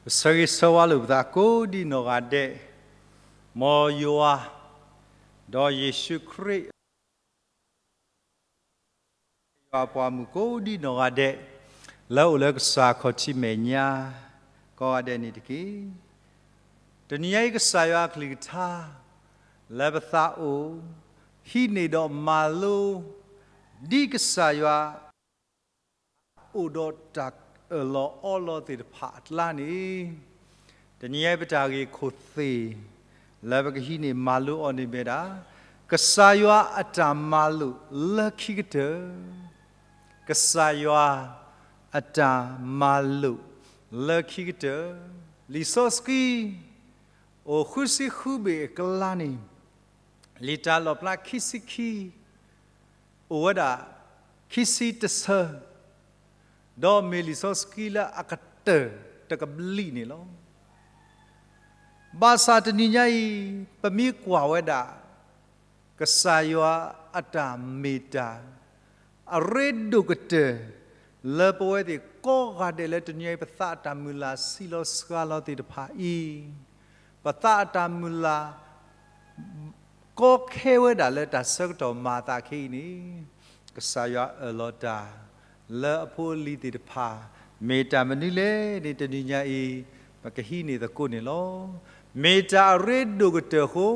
ပဆၢဂ့ၤဆၢဝါလိာ်ပသးကိးဒံနီၢ်ဂၤဒဲး, မ်ယွၤ, ဒီးယ့ၣ်ၡူးခရံာ် ယွၤအပှၤမုၣ်ကိးဒံနီၢ်ဂၤဒဲး, လၢအိၣ်လၢကစၢ်ခီၣ်ထံးမဲာ်ညါ ကိးဂၤဒဲးန့ၣ်တက့ၢ်. တနံၤညါအံၤကစၢ်ယွၤအကလုၢ်ကထါ လၢပသးအိၣ် ဟံးန့ၢ်ဒီးမၤလိ ဒ်ကစၢ်ယွၤ အိၣ်ဒီးတၢ်အၢၣ်လီၤအီလီၤသ့ၣ်တဖၣ်အကျါန့ၣ်, တနံၤညါအံၤပတၢ်ဂ့ၢ်ခိၣ်သ့ၣ် လၢပကဟံးန့ၢ်မၤလိအီၤန့ၣ်မ့ၢ်ဒၣ် ကစၢ်ယွၤအတၢ်မၤလိာ်လၢခံကတၢၢ်, ကစၢ်ယွၤအတၢ်မၤလိာ်လၢခံကတၢၢ်, လံာ်စီဆှံ အိၣ်ဃုဆံဃုဘ့ၣ်အကျါန့ၣ်, လံာ်တၢ်လီၣ်ဖျါခံဆံခံ အိၣ်ဝဲဒၣ် ခံဆံတဆၢ, ဒီးမ့ၢ်လံာ်စီဆှံလၢအကတၢၢ်တကဘျံးန့ၣ်လီၤ. ဘၣ်ဆၣ်တနံၤညါအံၤ ပမ့ၢ်ကွၢ်ဝဲဒၣ် ကစၢ်ယွၤအတၢ်မ့ၢ်တၢ် အရ့ဒိၣ်ကတၢၢ် လၢပဝဲသ့ၣ်ကိးဂၤဒဲးလၢတနံၤညါအံၤ ပသးအတၢ်မုၢ်လၢ်ဆံးလီၤစှၤလီၤသ့ၣ်တဖၣ်အံၤ, ပသးအတၢ်မုၢ်လၢ် ကီခဲဝဲဒၣ်လၢတၢ်ဆၢကတီၢ်မၤသးခဲအံၤန့ၣ်, ကစၢ်ယွၤအၢၣ်လီၤတၢ် လၢအဖိအလံၤသ့ၣ်တဖၣ် မ့ၢ်တၢ်မနုၤလဲၣ်န့ၣ် တနံၤညါအံၤ ပကဟံးန့ၢ်သကိးန့ၣ်လီၤ. မ့ၢ်တၢ်အရ့ဒိၣ်ကတၢၢ်အဃိ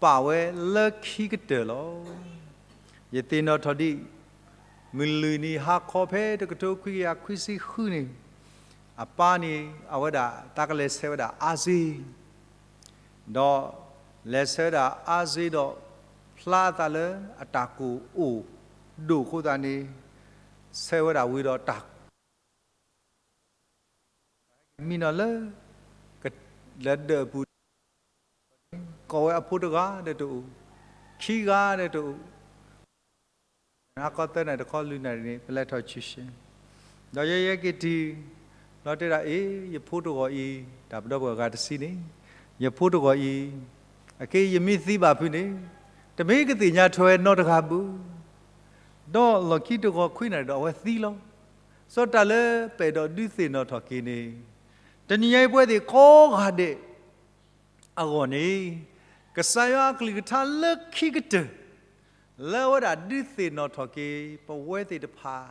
ပာ်ဝဲလၢခံကတၢၢ်လီၤ. ယသ့ၣ်နီၣ်ထီၣ်ဒံး မုၢ်လွံၢ်နံၤဟါခီဖဲတကထိခွံကယၤခွံဆံဃုန့ၣ်, အပၢ်န့ၣ် အဝဲဒၣ်တၢ်ကလဲၤဆဲးဝဲဒၣ်အါစ့ ဒီးလဲၤဆဲးဝဲဒၣ်အါစ့ဒီး ဖျါအသးလၢအတၢ်ကိၢ်အိၣ်ဒိၣ်အဃိသတးန့ၣ်, ဆဲးဝဲဒၣ်ဝံၤဒီးတၢ် မံနီၤလၢ လၢဒၢးအပူၤ ကိးဝဲအဖိတဂၤဒီးတအိၣ်, ခံဂၤဒီးတအိၣ်, ဟါခီသၢနၣ်ရံၣ်တခီလွံၢ်နၣ်ရံၣ်န့ၣ် ပလဲၤထီၣ်ဆူၣ်ရှဲ, ဒီးယဲယဲက့ၤတုၤ လီၤတဲဒၣ်အ့ၣ် ယဖိတဂီၤအံၤ, တၢ်ပဒီပုၢ်ဝဲၢ်အဂၤတဆံန့ၣ်, ယဖိတဂီၤအံၤ, အက့ယမ့ၢ်သံဘၣ်ဖုးန့ၣ်, တမ့ၢ်ကသ့ၣ်ညါထွဲနီတဂၤဘၣ်, ဒီးလီၢ်ခံတဂီၤခွံနၣ်ရံၣ်ဒီးအဝဲသံလီၤ. စီၤတၢ်လၢပအဲၣ်ဒိးဒုးသ့ၣ်နီၣ်ထီၣ်က့ၤန့ၣ်, တနံၤညါအံၤပဝဲသ့ၣ်ကိးဂၤဒဲး အဂီၢ်န့ၣ်, ကစၢ်ယွၤအကလုၢ်ကထါလၢခံကတၢၢ် လၢအဝဲဒၣ်ဒုးသ့ၣ်နီၣ်ထီၣ်က့ၤ ပဝဲသ့ၣ်တဖၣ်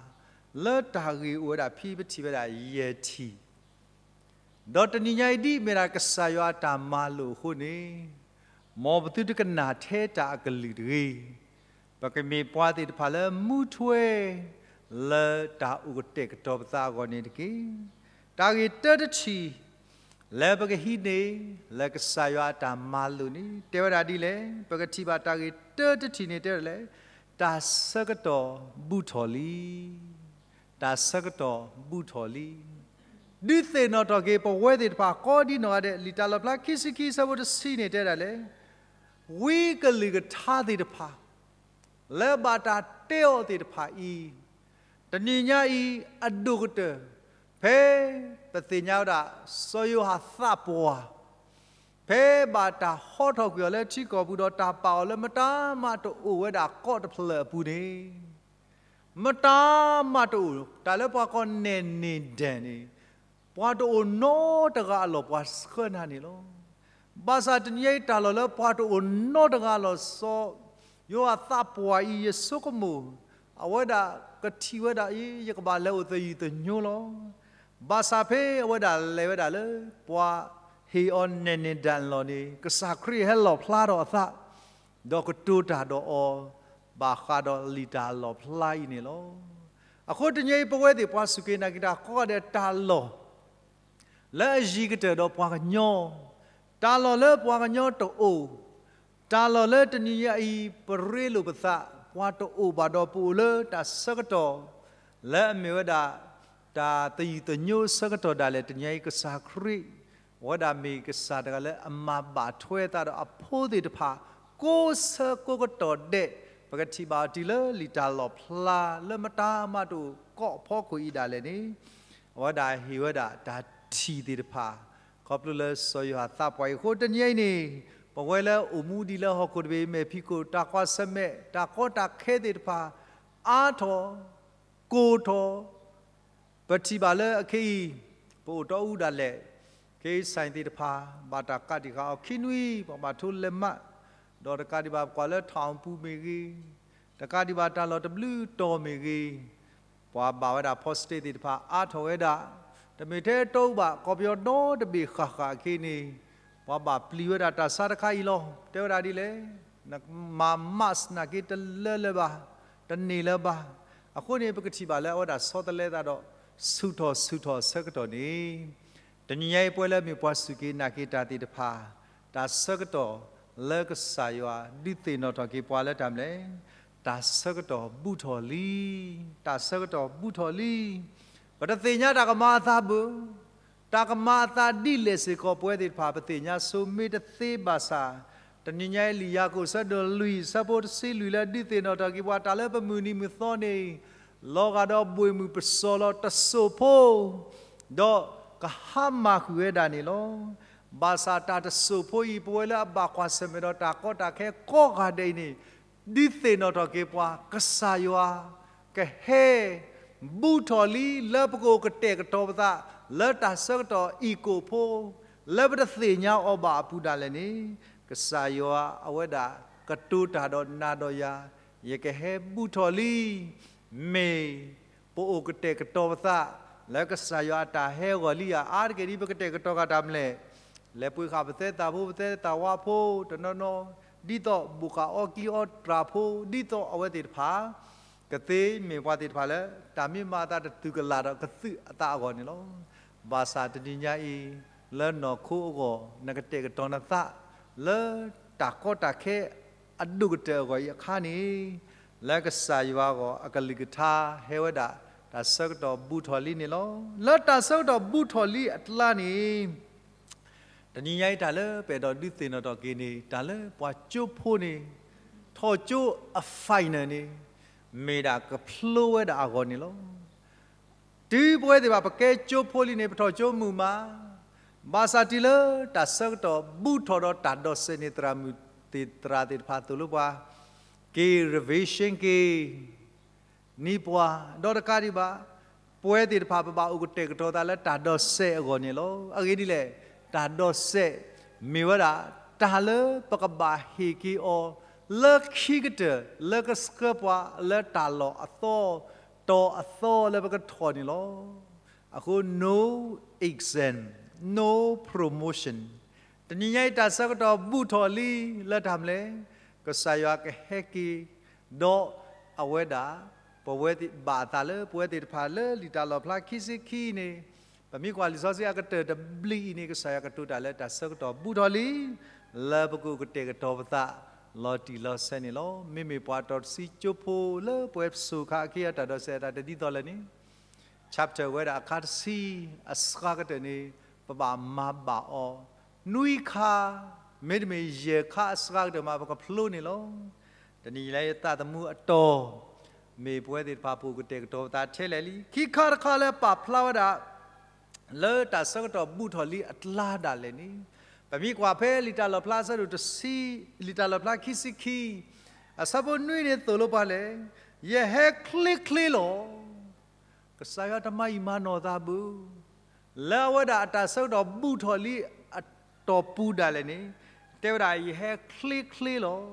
လၢတၢ်ဂ့ၢ်အိၣ်ဝဲဒၣ်ဖဲပထံၣ်ဝဲဒၣ်ယဲၢ်ထံၣ်, ဒီးတနံၤညါအံၤဒ်အမ့ၢ်ဒၣ်ကစၢ်ယွၤအတၢ်မၤလိာ်အဃိန့ၣ်, မ်ပသုတကနၣ်ထဲတၢ်အကလုၢ်တဂ့ၤ, ပကမ့ၢ်ပှၤသ့ၣ်တဖၣ်လၢမူထွဲ လၢတၢ်အိၣ်ကတဲာ်ကတီၤပသးအဂီၢ်န့ၣ်တက့ၢ်. တၢ်ဂ့ၢ်တၢတထံၣ် လၢပကဟံးန့ၢ် လၢကစၢ်ယွၤအတၢ်မၤလိာ်န့ၣ် တဲဝဲဒၣ်ဒ်လဲၣ်, ပကထံၣ်ဘၣ်တၢ်ဂ့ၢ်တၢတထံၣ်န့ၣ်တဲဝဲဒ်လဲၣ်, တၢ်ဆၢကတီၢ်ဘူးထီၣ်လံ, တၢ်ဆၢကတီၢ်ဘူးထီၣ်လံ. ဒုးသ့ၣ်နီၣ်ထီၣ်က့ၤပဝဲသ့ၣ်တဖၣ်ကိးဒံနီၢ်ဂၤဒဲး, လံာ်တၢ်လီၣ်ဖျါခံဆံခံဆၢဖိတဆံန့ၣ်တဲဒၣ်လဲၣ်, ဝံကလုၢ်ကထါသ့ၣ်တဖၣ် လၢဘၣ်တၢ်တဲအီၤသ့ၣ်တဖၣ်အံၤ, တနံၤညါအံၤအဒိၣ်ကတၢၢ် ဖဲပသ့ၣ်ညါဝဲဒၣ် စီၤယိၤဟၣ်သးပှၢ် ဖဲဘၣ်တၢ်ဟီထီၣ်ကွံာ်အီၤလၢထံကီၢ်ပူၤဒီးတၢ်ပာ်အီၤလၢမတၤမးတအိၣ်ဝဲဒၣ်ကီးတဖျၢၣ်အပူၤန့ၣ်, မတၤမးတအိၣ်, တၢ်လၢပှၤကိးနဲၣ်န့ၢ်ဒဲးန့ၣ်, ပှၤတအိၣ်နီတဂၤအလီၢ်ပှၤဆှၢနၤန့ၣ်လီၤ. ဘၣ်ဆၣ်တနံၤညါအံၤတၢ်လီၢ်လၢပှၤတအိၣ်နီတဂၤအလီၢ် စီၤယိၤဟၣ်သးပှၢ်အံၤ ယဆိကမိၣ် အဝဲဒၣ်ကထံၣ်ဝဲဒၣ်အံၤ ယကဘၣ်လဲၤအိၣ်သယုၢ်သညိလီၤ. ဘၣ်ဆၣ်ဖဲအဝဲဒၣ်လဲၤဝဲဒၣ်လၢ ပှၤဟ့ၣ်အီၤနဲၣ်န့ၢ်ဒဲးအလီၢ်န့ၣ် ကစၢ်ခရံာ်ဟဲလီၣ်ဖျါထီၣ်အသး ဒီးကတိၤတၢ်ဒီးအီၤ ဘၣ်ဃးဒီးလံာ်တၢ်လီၣ်ဖျါအံၤန့ၣ်လီၤ. အဃိတနံၤအံၤပဝဲသ့ၣ်ပှၤစူၢ်က့ၤနာ်က့ၤတၢ်ကိးဂၤဒဲးတၢ်လီၢ် လၢအယံၤကတၢၢ်ဒီးပှၤကညီ, တၢ်လီၢ်လၢပှၤကညီတအိၣ်, တၢ်လီၢ်လၢတနံၤညါအံၤ ပရ့လိာ်ပသး ပှၤတအိၣ်ဘၣ်ဒီးပအိၣ်လၢတၢ်ဆၢကတီၢ် လၢအမ့ၢ်ဝဲဒၣ် တၢ်သယုၢ်သညိဆၢကတီၢ်ဒၣ်လဲာ် တနံၤအံၤကစၢ်ခရံာ် အဝဲဒၣ်မ့ၢ်ကစၢ်တဂၤလၢအမၤဘၣ်ထွဲသးဒီးအဖိသ့ၣ်တဖၣ် ကိးဆၢကိးကတီၢ်ဒဲး, ပကထံၣ်ဘၣ်အီၤတုၤလၢလံာ်တၢ်လီၣ်ဖျါ လၢမတၤမးတအိၣ်ကီးဖီခိၣ်အံၤဒၣ်လဲာ်န့ၣ်, အဝဲဒၣ်ဟ့ၣ်ဝဲဒၣ်တၢ်ထံၣ်သ့ၣ်တဖၣ် ခီဖျိလၢစီၤယိၤဟၣ်သးပှၢ်အံၤအဃိ တနံၤအံၤန့ၣ် ပဝဲလၢအိၣ်မူဒံးလၢဟီၣ်ခိၣ်တဘ့ၣ် မဲာ်ဖံးခိၣ် တၢ်ကွၢ်ဆၢၣ်မဲာ် တၢ်ကီတၢ်ခဲသ့ၣ်တဖၣ် အါထီၣ် ကိၢ်ထီၣ် ပထံၣ်ဘၣ်လၢအခဲအံၤ ပအိၣ်တီအူဒၣ်လဲာ် က့စဲသ့ၣ်တဖၣ် ဘၣ်တၢ်ကးတံာ်ဃာ်အီၤခံနွံ ပှၤဘၣ်ထိလဲၤမး, ဒီးတကးဒံးဘၣ်ပကွၢ်လၢထီၣ်အပူၤမ့ၢ်ဂ့ၤ, တကးဒံးဘၣ်တၢ်လီၢ်တဘျုးတီၤမ့ၢ်ဂ့ၤ, ပှၤဘၣ်ဝဲဒၣ် positive သ့ၣ်တဖၣ်အါထီၣ်ဝဲဒၣ်, တမ့ၢ်ထဲတအိၣ်ဘၣ် ကီၢ်ပယီၤဒီတဘ့ၣ်ဃၣ်ဃၣ်အခံန့ၣ်, ပှၤဘၣ်ပျံၤဝဲဒၣ်တၢ်ဆါတခါအံၤလီၤ. တဲဝဲဒၣ်ဒ်လဲၣ်, နမၤ mask နာ်က့တလၢလၢၤဘၣ်, တန့ၢ်လၢၤဘၣ်. အဃိန့ၣ် ပကထံၣ်ဘၣ်လၢအဝဲဒၣ်ဆီတလဲသးဒီး ဆူၣ်ထီၣ်ဆူၣ်ထီၣ်အဆၢကတီၢ်န့ၣ်, တနံၤညါအံၤပဝဲလၢမ့ၢ်ပှၤစူၢ်က့ၤနာ်က့ၤတၢ်သ့ၣ်တဖၣ်, တၢ်ဆၢကတီၢ်လၢကစၢ်ယွၤဒုးသ့ၣ်နီၣ်ထီၣ်က့ၤပှၤလၢတၢ်မနုၤလဲၣ်, တၢ်ဆၢကတီၢ်ဘူးထီၣ်လံ, တၢ်ဆၢကတီၢ်ဘူးထီၣ်လံ. ပတသ့ၣ်ညါတၢ်ကမၤအသးဘၣ်, တၢ်ကမၤအသးဒ်လဲၣ်စ့ၢ်ကီး ပဝဲသ့ၣ်တဖၣ် ပသ့ၣ်ညါဆိမ့ၢ်တသ့ဘၣ်ဆၣ်, တနံၤညါအံၤ လံာ်ယၤကိာ်အဆၢဒိၣ်လွံၢ် အဆၢဖိတဆံလွံၢ် လၢဒုးသ့ၣ်နီၣ်ထီၣ်က့ၤပှၤ တၢ်လၢပမုၢ်နံၤမုၢ်သီန့ၣ်, လီၤဂာ်ဒီးဘှ့ၣ်မုၢ်ပစီၤလီၤတစိၢ်ဖိ, ဒီးကဟါမၢ်ဃုာ်ဝဲဒၣ်န့ၣ်လီၤ. ဘၣ်ဆၣ်တၢ်တစိၢ်ဖိအံၤ ပဝဲလၢအဘၣ်ကွၢ်ဆၢၣ်မဲာ်ဒီးတၢ်ကီတၢ်ခဲကိးဂၤဒဲးအံၤန့ၣ်, ဒုးသ့ၣ်နီၣ်ထီၣ်က့ၤပှၤ ကစၢ်ယွၤ ကဟဲဘူးထီၣ်လံ လၢပကအိၣ်ကတဲာ်ကတီၤပသး လၢတၢ်ဆၢကတီၢ်အံၤကိာ်ဖိ, လၢပတသ့ၣ်ညါအီၤဘၣ်အပူၤဒၣ်လဲာ်န့ၣ်, ကစၢ်ယွၤအဝဲဒၣ်ကတိၤတၢ်ဒီးနၤဒီးယၤ, ယကဟဲဘူးထီၣ်လံ. မ့ၢ်ပအိၣ်ကတဲာ်ကတီၤပသး လၢကစၢ်ယွၤအတၢ်ဟဲအဂီၢ်လံဧါ. အါတက့ၢ်ဒ် ပကတဲာ်ကတီၤဃာ်တၢ်မနုၤလဲၣ်, လဲၤပှ့ၤဃာ်ပသဲသးဖိ ပသဲသးဝါဖိ တနီၤနီၤ, ဒ်သိးဘူၣ်ဃာ်အီကံအီတြၢ်ဖိ, ဒ်သိးအဝဲသ့ၣ်တဖၣ် ကသ့မ့ၢ်ပှၤသ့ၣ်တဖၣ်လၢ တၢ်မ့ၢ်မၤအသးတတုၤကလာ်ဒီးကသုးအသးအဂီၢ်န့ၣ်လီၤ. ဘၣ်ဆၣ်တနံၤညါအံၤ လၢနီၢ်ခိအဂီၢ် နကတဲာ်ကတီၤနသး လၢတၢ်ကီတၢ်ခဲအဒိၣ်ကတၢၢ်အဂီၢ်အံၤအခါန့ၣ်, လၢကစၢ်ယွၤအဂီၢ်အကလုၢ်ကထါဟဲဝဲဒၣ် တၢ်ဆၢကတီၢ်ဘူးထီၣ်လံန့ၣ်လီၤ. လၢတၢ်ဆၢကတီၢ်ဘူးထီၣ်လံအကျါန့ၣ် တနံၤညါအံၤတၢ်လၢပအဲၣ်ဒိးဒုးသ့ၣ်နီၣ်ထီၣ်က့ၤန့ၣ် တၢ်လၢပှၤကၠိဖိန့ၣ် ထီၣ်ကၠိအ final န့ၣ် မ့ၢ်ဒၣ်ကဖျိဝဲဒၣ်အဂီၢ်န့ၣ်လီၤ. တုၤပဝဲသ့ၣ်တဖၣ် ပကဲကၠိဖိလံန့ၣ် ပထီၣ်ကၠိမုာ်မး, ဘၣ်ဆၣ်တုၤလၢတၢ်ဆၢကတီၢ်ဘူးထီၣ်ဒီးတၢ်ဒိးစဲးန့ၣ် သရၣ်မုၣ်သ့ၣ်သရၣ်သ့ၣ်တဖၣ်သိၣ်လိပှၤ က့ၤ revision က့ၤ န့ၢ်ပှၤ, ဒီးတကးဒံးဘၣ် ပဝဲသ့ၣ်တဖၣ် ပဘၣ်အိၣ်ကတဲာ်ကတီၤသးလၢတၢ်ဒိးစဲးအဂီၢ်န့ၣ်လီၤ. အဂ့ၢ်ဒ်လဲၣ်, တၢ်ဒိးစဲး မ့ၢ်ဝဲဒၣ် တၢ်လၢပကဘၣ်ဟ့ၣ်က့ၤအီၤ လၢခံကတၢၢ် လၢကဆှၢပှၤလၢတၢ်လီၢ်အသီ တီၤအသီလၢပကထီၣ်န့ၣ်လီၤ. အဃိ no exam, no promotion. တနံၤညါအံၤ တၢ်ဆၢကတီၢ်ဘူးထီၣ်လံလၢတၢ်မနုၤလဲၣ်, ကစၢ်ယွၤကဟဲက့ၤ ဒီးအဝဲဒၣ် ပဝဲသ့ၣ်ဘၣ်အသးလၢ ပဝဲသ့ၣ်တဖၣ်လၢလံာ်တၢ်လီၣ်ဖျါခံဆံခံန့ၣ်, ပမ့ၢ်ကွၢ်လံာ်စီဆှံအကတၢၢ်တဘျုးအံၤန့ၣ် ကစၢ်ယွၤကတိၤတၢ်လၢတၢ်ဆၢကတီၢ်ဘူးထီၣ်လံ, လၢပကအိၣ်ကတဲာ်ကတီၤပသး လီၤတံၢ်လီၤဆဲးန့ၣ်လီၤ. မ့မ့ၢ်ပှၤတီၤတဆံကၠိဖိလၢပှဲၤစိၤခါအခံအတၢ်ဒိးစဲးအတၢ်တဒ်သိးလဲၣ်န့ၣ် chapter ဝဲဒၣ်အခါတဆံအစှၤကတၢၢ်န့ၣ် ပဘၣ်မၤဘၣ်အီၤ နွံခါ, မ့တမ့ၢ်ယဲၢ်ခါအစှၤကတၢၢ်မး ပကဖျိန့ၣ်လီၤ. တနံၤညါအံၤသးသမူအတီၤ မ့ၢ်ပဝဲသ့ၣ်တဖၣ်ပအိၣ်ကတဲာ်ကတီၤပသးထဲလဲၣ်လံ. ခံခါတခါလၢပာ်ဖျါဝဲဒၣ် လၢတၢ်ဆၢကတီၢ်ဘူးထီၣ်လံအကျါဒၣ်လဲာ်န့ၣ်, ပမ့ၢ်ကွၢ်ဖဲလံာ်တၢ်လီၣ်ဖျါအဆၢဒိၣ်တဆံ, လံာ်တၢ်လီၣ်ဖျါခံဆံခံ အဆၢဖိနွံန့ၣ်သိၣ်လိပှၤလဲၣ်, ယဟဲချ့ချ့လီၤ. ကစၢ်ယွၤတမၤယံာ်မၤနီၢ်သးဘၣ်. လၢအဝဲဒၣ်အတၢ်ဆၢကတီၢ်ဘူးထီၣ်လံအတီၢ်ပူၤဒၣ်လဲာ်န့ၣ်, တဲဝဲဒၣ်ယဟဲချ့ချ့လီၤ. လံာ်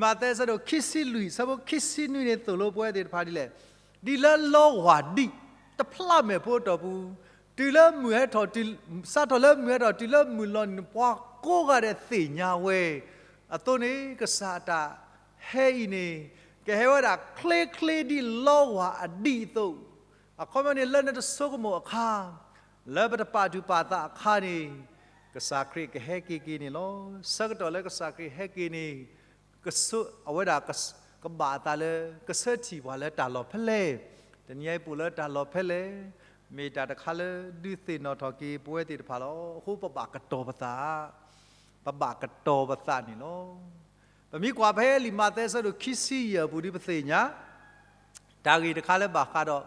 မးသဲအဆၢဒိၣ်ခံဆံလွံၢ် အဆၢဖိခံဆံနွံန့ၣ်သိၣ်လိပဝဲသ့ၣ်တဖၣ်ဒ်လဲၣ်, ဒ်လၢလီဝၢ်ဒံး တဖျးမဲာ်ဖိအတီၢ်ပူၤ, တုၤလၢမုၢ်ဟဲထီၣ်, စးထီၣ်လၢမုၢ်ဟဲထီၣ် တုၤလၢမုၢ်လီၤန့ၣ် ပှၤကိးဂၤဒဲးသ့ၣ်ညါဝဲ, အသိးန့ၣ် ကစၢ်အတၢ်ဟဲအံၤန့ၣ် ကဟဲဝဲဒၣ်ချ့ချ့ဒ်လီဝၢ်အဒံးအသိး, အခီပညီန့ၣ် လၢနတဆိကမိၣ်အခါ, လၢပတပာ်သူၣ်ပာ်သးအခါန့ၣ်, ကစၢ်ခရံာ်ကဟဲက့ၤက့ၤန့ၣ်လီၤ. ဆၢကတီၢ်လၢကစၢ်ခရံာ်ဟဲက့ၤန့ၣ်, ကဆၢ, အဝဲဒၣ်ကဘၣ်အသးလၢ ကဆၢထံၣ်ပှၤလၢတၢ်လီၢ်ဖဲလဲၣ်, တနံၤအံၤပအိၣ်လၢတၢ်လီၢ်ဖဲလဲၣ်, မ့ၢ်တၢ်တခါလၢဒုးသ့ၣ်နီၣ်ထီၣ်က့ၤပဝဲသ့ၣ်တဖၣ်လီၤ. အဃိပဘၣ်ကတီၤပသး, ပဘၣ်ကတီၤပသးန့ၣ်လီၤ. ပမ့ၢ်ကွၢ်ဖဲလံာ်မးသဲအဆၢဒိၣ်ခံဆံယဲၢ်အပူၤဒ်ပသ့ၣ်ညါ, တၢ်ဂ့ၢ်တခါလၢဘၣ်ဃးဒီး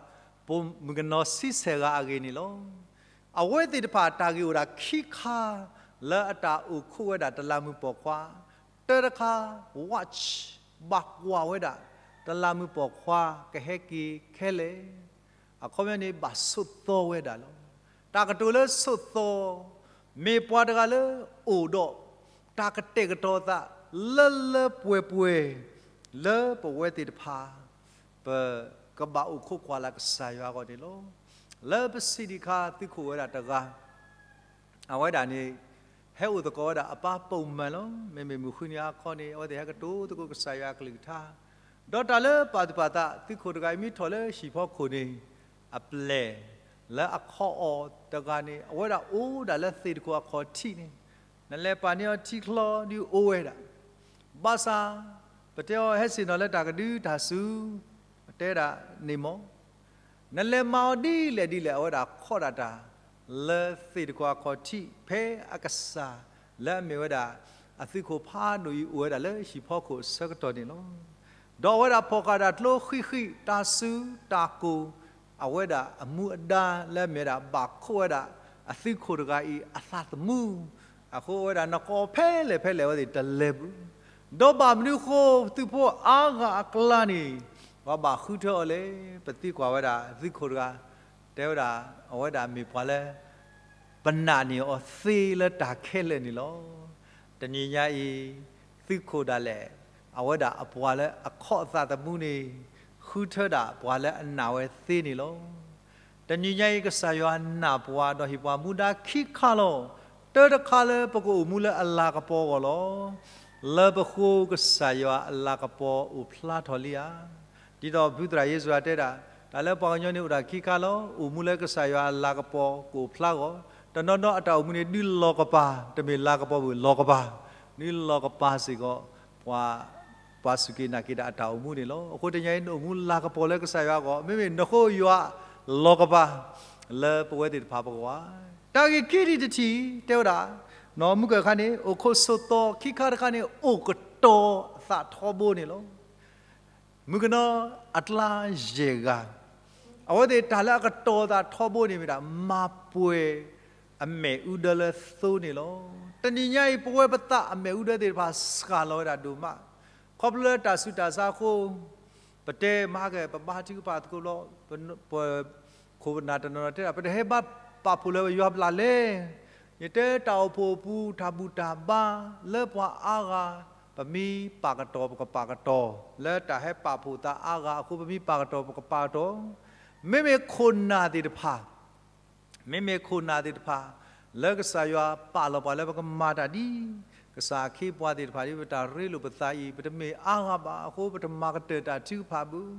ပိာ်မုၣ်ကနီၤဆံဆဲၣ်ဂၤအဂ့ၢ်န့ၣ်လီၤ. အဝဲသ့ၣ်တဖၣ်တၢ်ဂ့ၢ်အိၣ်ဒၣ်ခံခါ လၢအတၢ်အိၣ်ခိးဝဲဒၣ်တလးမုၢ်ပိာ်ခွါ, တၢတခါ watch ဘၣ်ကွၢ်ဝဲဒၣ် တလးမုၢ်ပိာ်ခွါကဟဲက့ၤခဲလဲၣ်, အခီပညီန့ၣ် ဘၣ်ဆိးသီဝဲဒၣ်လီၤ. တၢ်ကတိၤလၢဆိးသီ, မ့ၢ်ပှၤတဂၤလၢအိၣ်ဒီး တၢ်ကတဲာ်ကတီၤသး လၢလၢပှဲၤပှဲၤ လၢပဝဲသ့ၣ်တဖၣ် ပကဘၣ်အိၣ်ခိးကွၢ်လၢ်ကစၢ်ယွၤအဂီၢ်န့ၣ်လီၤ. လၢပစံးဒံးခါ သုးခိၣ်ဝဲဒၣ်တဂၤ အဝဲဒၣ်န့ၣ် ဟဲအိၣ်သကိးဝဲဒၣ်အပၢ်ပိာ်မုၣ်လီၤ. မ့မ့ၢ်မုၢ်ဃုနံၤအခီန့ၣ် အဝဲသ့ၣ်ဟဲကတိၤသကိးကစၢ်ယွၤအကလုၢ်ကထါ, ဒီးတၢ်လၢပာ်သူၣ်ပာ်သး သုးခိၣ်တဂၤအံၤမ့ၢ်ထီၣ်လၢဟံၣ်ဖီခိၣ်န့ၣ် အပျဲၢ်လၢအခီၣ်အီၤတဂၤန့ၣ် အဝဲဒၣ်အိၣ်ဒၣ်လၢသ့ၣ်တခိၣ်အခီၣ်ထံးန့ၣ်, နလဲၤပာ်န့ၢ်အီၤထံချီဒုးအိၣ်ဝဲဒၣ် ဘၣ်ဆၣ် ပတဲအီၤဟဲဆ့ၣ်နီၤလၢတၢ်ကဒုတၢ်စူၤ, တဲဒၣ်န့ၣ်မ့ၢ် နလဲၤမၤအီၤဒ်လဲၣ်ဒ်လဲၣ် အဝဲဒၣ်ခီဒၣ်တၢ် လၢသ့ၣ်တခိၣ်အခီၣ်ထံး ဖဲအကစၢ်လၢအမ့ၢ်ဝဲဒၣ် အသုးခိၣ်ဖးဒိၣ်အံၤအိၣ်ဝဲဒၣ်လၢဟံၣ်ဖီခိၣ်အဆၢကတီၢ်န့ၣ်လီၤ. ဒီးအဝဲဒၣ်ဖီၣ်ဃာ်တၢ်ကျိဃံးဃံး တၢ်စူၤတၢ်ကိၢ်, အဝဲဒၣ်အမူအဒါလၢအမ့ၢ်ဝဲဒၣ်ဘၣ်ခိးဝဲဒၣ် အသုးခိၣ်တဂၤအံၤအသးသမူ, အဃိဝဲဒၣ်နကိးဖဲလဲၣ်ဖဲလဲၣ် အဝဲသ့ၣ်တလဲၤဘူး ဒီးဘၣ်မနုၤဃိ သုးဖိအါဂၤအကျါန့ၣ် ပှၤဘၣ်ဃုထၢအီၤလဲၣ်. ပသံကွၢ်ဝဲဒၣ်သုးခိၣ်တဂၤ, တဲဝဲဒၣ် အဝဲဒၣ်မ့ၢ်ပှၤလၢ ပနာ်န့ၢ်အီၤသ့လၢတၢ်ခဲလၢာ်န့ၣ်လီၤ. တနံၤညါအံၤ သုးခိၣ်ဒၣ်လဲာ် အဝဲဒၣ်အပှၤလၢအခီၣ်အသးသမူန့ၣ် ဃုထၢဒၣ်ပှၤလၢအနာ်ဝဲသ့န့ၣ်လီၤ. တနံၤညါအံၤ ကစၢ်ယွၤနာ်ပှၤ ဒီးဟ့ၣ်ပှၤမူဒါခံခါလီၤ. တၢတခါလၢပကအိၣ်မူလၢအလၤကပီၤအဂီၢ်လီၤ. လၢပဃိကစၢ်ယွၤအလၤကပီၤအိၣ်ဖျါထီၣ်လံဧါ. ဒ်သိးဖုသရၣ်ယ့ၣ်ၡူးတဲဒၣ်, တၢ်လၢပှၤကညီန့ၣ်အိၣ်ဒၣ်ခံခါလီၤ. အိၣ်မူလၢကစၢ်ယွၤအလၤကပီၤကအိၣ်ဖျါအဂီၢ်, တနီၤနီၤအတၢ်အိၣ်မူန့ၣ် ဒုးလီၤကပၤ, တမ့ၢ်လၤကပီၤဘၣ် လီၤကပၤ, ဒုးလီၤကပၤစ့ၢ်ကီး ပှၤ ပှၤစူၢ်က့ၤနာ်က့ၤတၢ်အတၢ်အိၣ်မူန့ၣ်လီၤ. အဃိတနံၤညါအံၤ နအိၣ်မူလၤကပီၤလၢကစၢ်ယွၤအဂီၢ်, မ့မ့ၢ်နဃိယွၤလီၤကပၤ လၢပဝဲသ့ၣ်တဖၣ်ပဂီၢ်ဧါ. တၢ်ဂ့ၢ်ခံထံၣ်တထံၣ် တဲဝဲဒၣ်, မုၢ်ကၢၢ်ခါန့ၣ် အိၣ်ခိးဆိးသီ, ခံခါတခါန့ၣ် အိၣ်ကတီၤအသးထီဘိန့ၣ်လီၤ. မုၣ်ကနီၤအကျါယဲၢ်ဂၤ, အဝဲသ့ၣ်တၢ်လၢအကတီၤအသးထီဘိန့ၣ်မ့ၢ်ဒၣ် မၤပှဲၤအမဲာ်အူဒၢလၢသိန့ၣ်လီၤ. တနံၤညါအံၤ ပဝဲပသးအမဲာ်အူဒၢသ့ၣ်တဖၣ် စှၤလီၤဝဲဒၣ်ဒိၣ်မး, ခီဖျိလၢတၢ်ဆူးတၢ်ဆါအဃိ, ပတဲမၤက့ၤ ပဘါထုကဖၣ်သကိးဘျီ, ပ ခိၣ်ပနၢ်တနီၤနီၤတဲဒၣ် ပတဟဲဘၣ်ပာ်ဖှိၣ်လၢပယွၤဘျၣ်လဲၣ်. ယတဲတၢ်အိၣ်ဖှိၣ်အပူၤ တၢ်ဘူၣ်တၢ်ဘါလၢပှၤအါဂၤ, ပမ့ၢ်ပာ်ကတီၤ ပကပာ်ကတီၤ, လၢတၢ်ဟဲပာ်ဖှိၣ်သးအါဂၤအဃိ ပမ့ၢ်ပာ်ကတီၤ ပကပာ်ကတီၤ, မ့မ့ၢ်ခိၣ်နၢ်သ့ၣ်တဖၣ် မ့မ့ၢ်ခိၣ်နၢ်သ့ၣ်တဖၣ် လၢကစၢ်ယွၤပာ်လီၤပှၤလၢပကမၤတၢ်ဒ် ကစၢ်အခ့အပှၤသ့ၣ်တဖၣ်ဒ် ပတၢ်ရ့လိာ်ပသးအံၤ ပတမ့ၢ်အါဂၤဘၣ်အဃိ ပတမၤကတၢၢ်တၢ်ထုကဖၣ်ဘၣ်.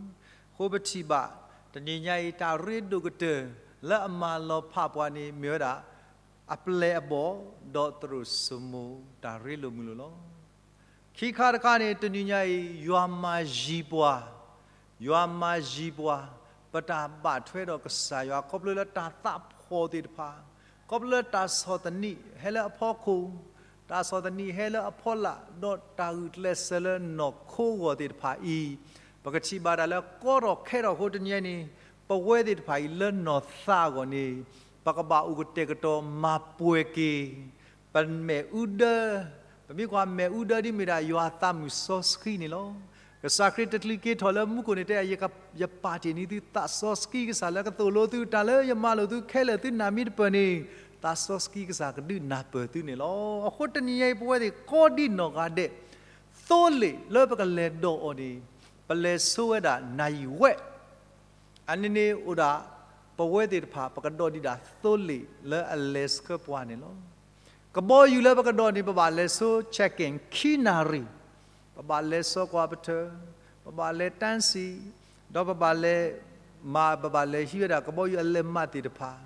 အဃိပထံၣ်ဘၣ် တနံၤညါအံၤ တၢ်ရ့ဒိၣ်ကတၢၢ်လၢအမၤလီၤဖးပှၤန့ၣ် မ့ၢ်ဝဲဒၣ် အပျဲၢ်အဘီၣ် ဒီးသရိာ်စိမိၤတၢ်ရ့လိာ်မုာ်လိာ်လီၤ. ခံခါတခါန့ၣ် တနံၤညါအံၤ ယွၤမၤယံၤပှၤ, ယွၤမၤယံၤပှၤ, ပတၢ်ဘၣ်ထွဲဒီးကစၢ်ယွၤ ခီဖျိလၢတၢ်သးဖှီၣ်သ့ၣ်တဖၣ်, ခီဖျိလၢတၢ်ဆီၣ်သနံးဟဲလၢအဖီခိၣ်, တၢ်ဆီၣ်သနံးဟဲလၢအဖီလာ် ဒီးတၢ်ဂုာ်ကျဲးစၢးလၢနီၢ်ခိအဂီၢ်သ့ၣ်တဖၣ်အံၤ, ပကထံၣ်ဘၣ်တၢ်လၢကီထီၣ်ခဲထီၣ်အဃိ တနံၤညါအံၤန့ၣ် ပဝဲသ့ၣ်တဖၣ်အံၤလၢနီၢ်သးအဂီၢ်န့ၣ် ပကဘၣ်အိၣ်ကတဲာ်ကတီၤမၤပှဲၤက့ၤ ပမဲာ်အူဒၢ, ပမ့ၢ်ကွၢ်မဲာ်အူဒၢဒ်မ့ၢ်ဒၣ်ယွၤအသးမုၣ်စီဆှံန့ၣ်လီၤ. ကစၢ်ခရံာ်တချုးက့ၤထီၣ်လၢမူခိၣ်န့ၣ်တဲ ယပာ်တ့ၢ်န့ၢ်သုသးစီဆှံကစၢ်လၢကသိၣ်လိသု တၢ်လၢယမၤလိာ်သုခဲလၢာ်သုနာ်မ့ၢ်တပၢၢ်န့ၣ် သးစီဆှံကစၢ်ကဒုးနၢ်ပၢၢ်သုန့ၣ်လီၤ. အဃိတနံၤညါအံၤ ပဝဲသ့ၣ်ကိးဒံနီၢ်ဂၤဒဲး သိလ့ၣ်လၢပကလဲၤဒိးအီၤန့ၣ် ပလဲၤဆိဝဲဒၣ်နၢ်ယံၤဝဲ အန့ၣ်န့ၣ်အိၣ်ဒၣ် ပဝဲသ့ၣ်တဖၣ် ပကဒိးဒံးဒၣ်သိလ့ၣ်လၢအလဲၤဆှၢပှၤန့ၣ်လီၤ. ကဘီယူၤလၢပကဒိးန့ၣ် ပဘၣ်လဲၤဆိ check in ခံနၣ်ရံၣ်, ပဘၣ်လဲၤစီၤကွၢ်ပထၢၣ်, ပဘၣ်လဲၤတၢ်စံၣ်, ဒီးပဘၣ်လဲၤမၤ ပဘၣ်လဲၤဟံးဝဲဒၣ်ကဘီယူၤအလဲၤမးသ့ၣ်တဖၣ်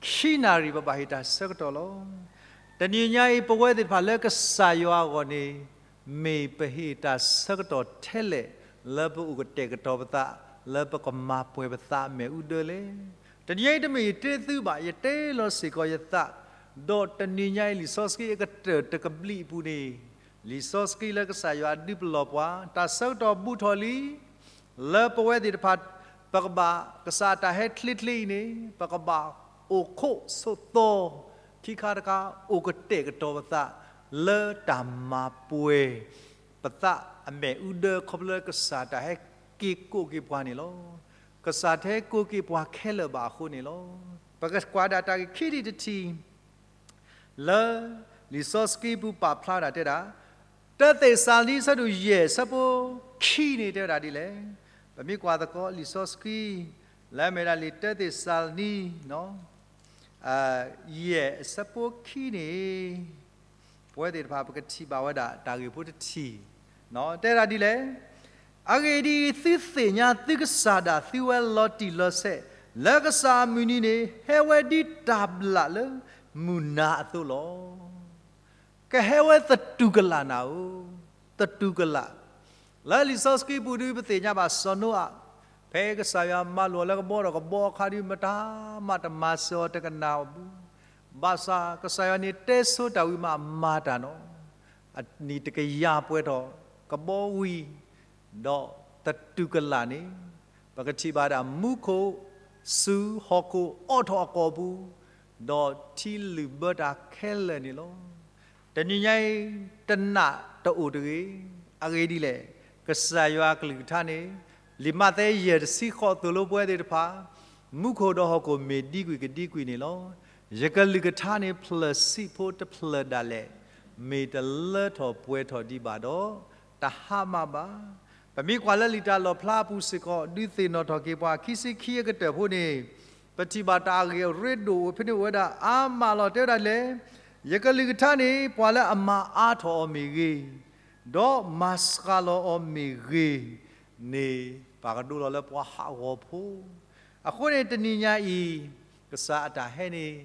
ခံနၣ်ရံၣ် ပဘၣ်ဟ့ၣ်တၢ်ဆၢကတီၢ်လီၤ. တနံၤညါအံၤ ပဝဲသ့ၣ်တဖၣ်လၢကစၢ်ယွၤအဂီၢ်န့ၣ် မ့ၢ်ပဟ့ၣ်တၢ်ဆၢကတီၢ်ထဲလဲၣ် လၢပအိၣ်ကတဲာ်ကတီၤပသး လၢပကမၤပှဲၤပသးအမဲာ်အူဒၢလဲၣ်. တနံၤညါအံၤ တမ့ၢ်ယတဲသုဘၣ်, ယတဲလီၤစ့ၢ်ကီးယသး, ဒီးတနံၤညါအံၤ လံာ်စီဆှံအကတၢၢ်တကဘျံးအပူၤန့ၣ် လံာ်စီဆှံလၢကစၢ်ယွၤဒုးပလီၢ်ပှၤ တၢ်ဆၢကတီၢ်ဘူးထီၣ်လံ လၢပဝဲသ့ၣ်တဖၣ် ပကဘၣ် ကစၢ်တၢ်ဟဲချ့ချ့အံၤန့ၣ် ပကဘၣ်အိၣ်ခိးဆိးသီ, ခံခါတခါ အိၣ်ကတဲာ်ကတီၤပသး လၢတၢ်မၤပှဲၤပသးအမဲာ်အူဒၢ ခီဖျိလၢကစၢ်တၢ်ဟဲက့ၤကိးက့ၤပှၤန့ၣ်လီၤ. ကစၢ်တဟဲကိးက့ၤပှၤခဲလၢာ်ဘၣ်အဃိန့ၣ်လီၤ. ပကကွၢ်ဒၣ်တၢ်ဂ့ၢ်ခံထံၣ်တထံၣ် လၢလံာ်စီဆှံပူၤပာ်ဖျါဝဲဒၣ်တဲဒၣ်, တၢသ့းစၤလနံ အဆၢဒိၣ်ယဲၢ် အဆၢဖိခံန့ၣ်တဲဝဲဒၣ်ဒ်လဲၣ်. ပမ့ၢ်ကွၢ်သကိးလံာ်စီဆှံ လၢအမ့ၢ်ဒၣ်လံာ်တၢသ့းစၤလနံ ယဲၢ် အဆၢဖိခံန့ၣ် ပဝဲသ့ၣ်တဖၣ်ပကထံၣ်ဘၣ်ဝဲဒၣ်တၢ်ဂ့ၢ်ဖိတထံၣ် တဲဒၣ်ဒ်လဲၣ်. အဂ့ၢ်ဒ်အံၤ, သုသ့ၣ်ညါသုကစၢ်ဒၣ်သုဝဲလီၤတံၢ်လီၤဆဲး, လၢကစၢ်အမုၢ်နံၤန့ၣ် ဟဲဝဲဒ်တၢ်ဘျၣ်လၢမုၢ်နၤအသိးလီၤ. ကဟဲဝဲသတူၢ်ကလာ်နၤဧၢ, သတူၢ်ကလာ်. လၢလံာ်စီဆှံပူၤဒုးပသ့ၣ်ညါဘၣ်စီၤနိအၤ, ဖဲကစၢ်ယွၤမၤလိာ်အီၤလၢကဘီဒီးကဘီအခါဒုး မတၤမၤစၢၤအီၤတကနၣ်အပူၤ, ဘၣ်ဆၣ်ကစၢ်ယွၤန့ၣ်တဲဆိတၢ်ဝံၤမးမၤတၢ်နီၤ, အနံၣ်တကယၤပှဲၤထီၣ်ကဘီဝံၤ ဒီးသတူၢ်ကလာ်န့ၣ် ပကထံၣ်ဘၣ်ဒၣ်မူခိၣ် စူၤဟီၣ်ခိၣ်အိးထီၣ်အကိာ်ပူၤ, ဒီးထံလုၣ်ဘၢတၢ်ခဲလၢာ်န့ၣ်လီၤ. တနံၤညါအံၤ တနာ်တအိၣ်တဂ့ၤ. အဂ့ၢ်ဒ်လဲၣ်, ကစၢ်ယွၤအကလုၢ်ကထါန့ၣ် လံာ်မးသဲယဲၢ်တဆံဃိးသိၣ်လိပဝဲသ့ၣ်တဖၣ်, မူခိၣ်ဒီးဟီၣ်ခိၣ်မ့ၢ်ဒံကွံာ်ကဒံကွံာ်န့ၣ်လီၤ. ယကလုၢ်ကထါန့ၣ်ဖျၢၣ်ဆံးဖိတဖျၢၣ်ဒၣ်လဲာ်, မ့ၢ်တလၢထီၣ်ပှဲၤထီၣ်ဒံးဘၣ်ဒီး တဟါမၢ်ဘၣ်. ပမ့ၢ်ကွၢ်လၢလံာ်တၢ်လီၣ်ဖျါအပူၤစ့ၢ်ကီး ဒုးသ့ၣ်နီၣ်ထီၣ်က့ၤပှၤခံဆံခံအကတၢၢ်ဖိန့ၣ်, ပထံၣ်ဘၣ်တၢ်အဂ့ၢ်အရ့ဒိၣ်ဖဲန့ၣ်အိၣ်ဝဲဒၣ်အါမးလီၤ. တဲဝဲဒၣ်လဲၣ်, ယကလုၢ်ကထါန့ၣ် ပှၤလၢအမၤအါထီၣ်အီၤမ့ၢ်ဂ့ၤ, ဒီးမၤစှၤလီၤအီၤမ့ၢ်ဂ့ၤန့ၣ် ပှၤကဒိလီၤလၢပှၤဟးဂီၤဖိ. အဃိန့ၣ်တနံၤညါအံၤ ကစၢ်အတၢ်ဟဲန့ၣ်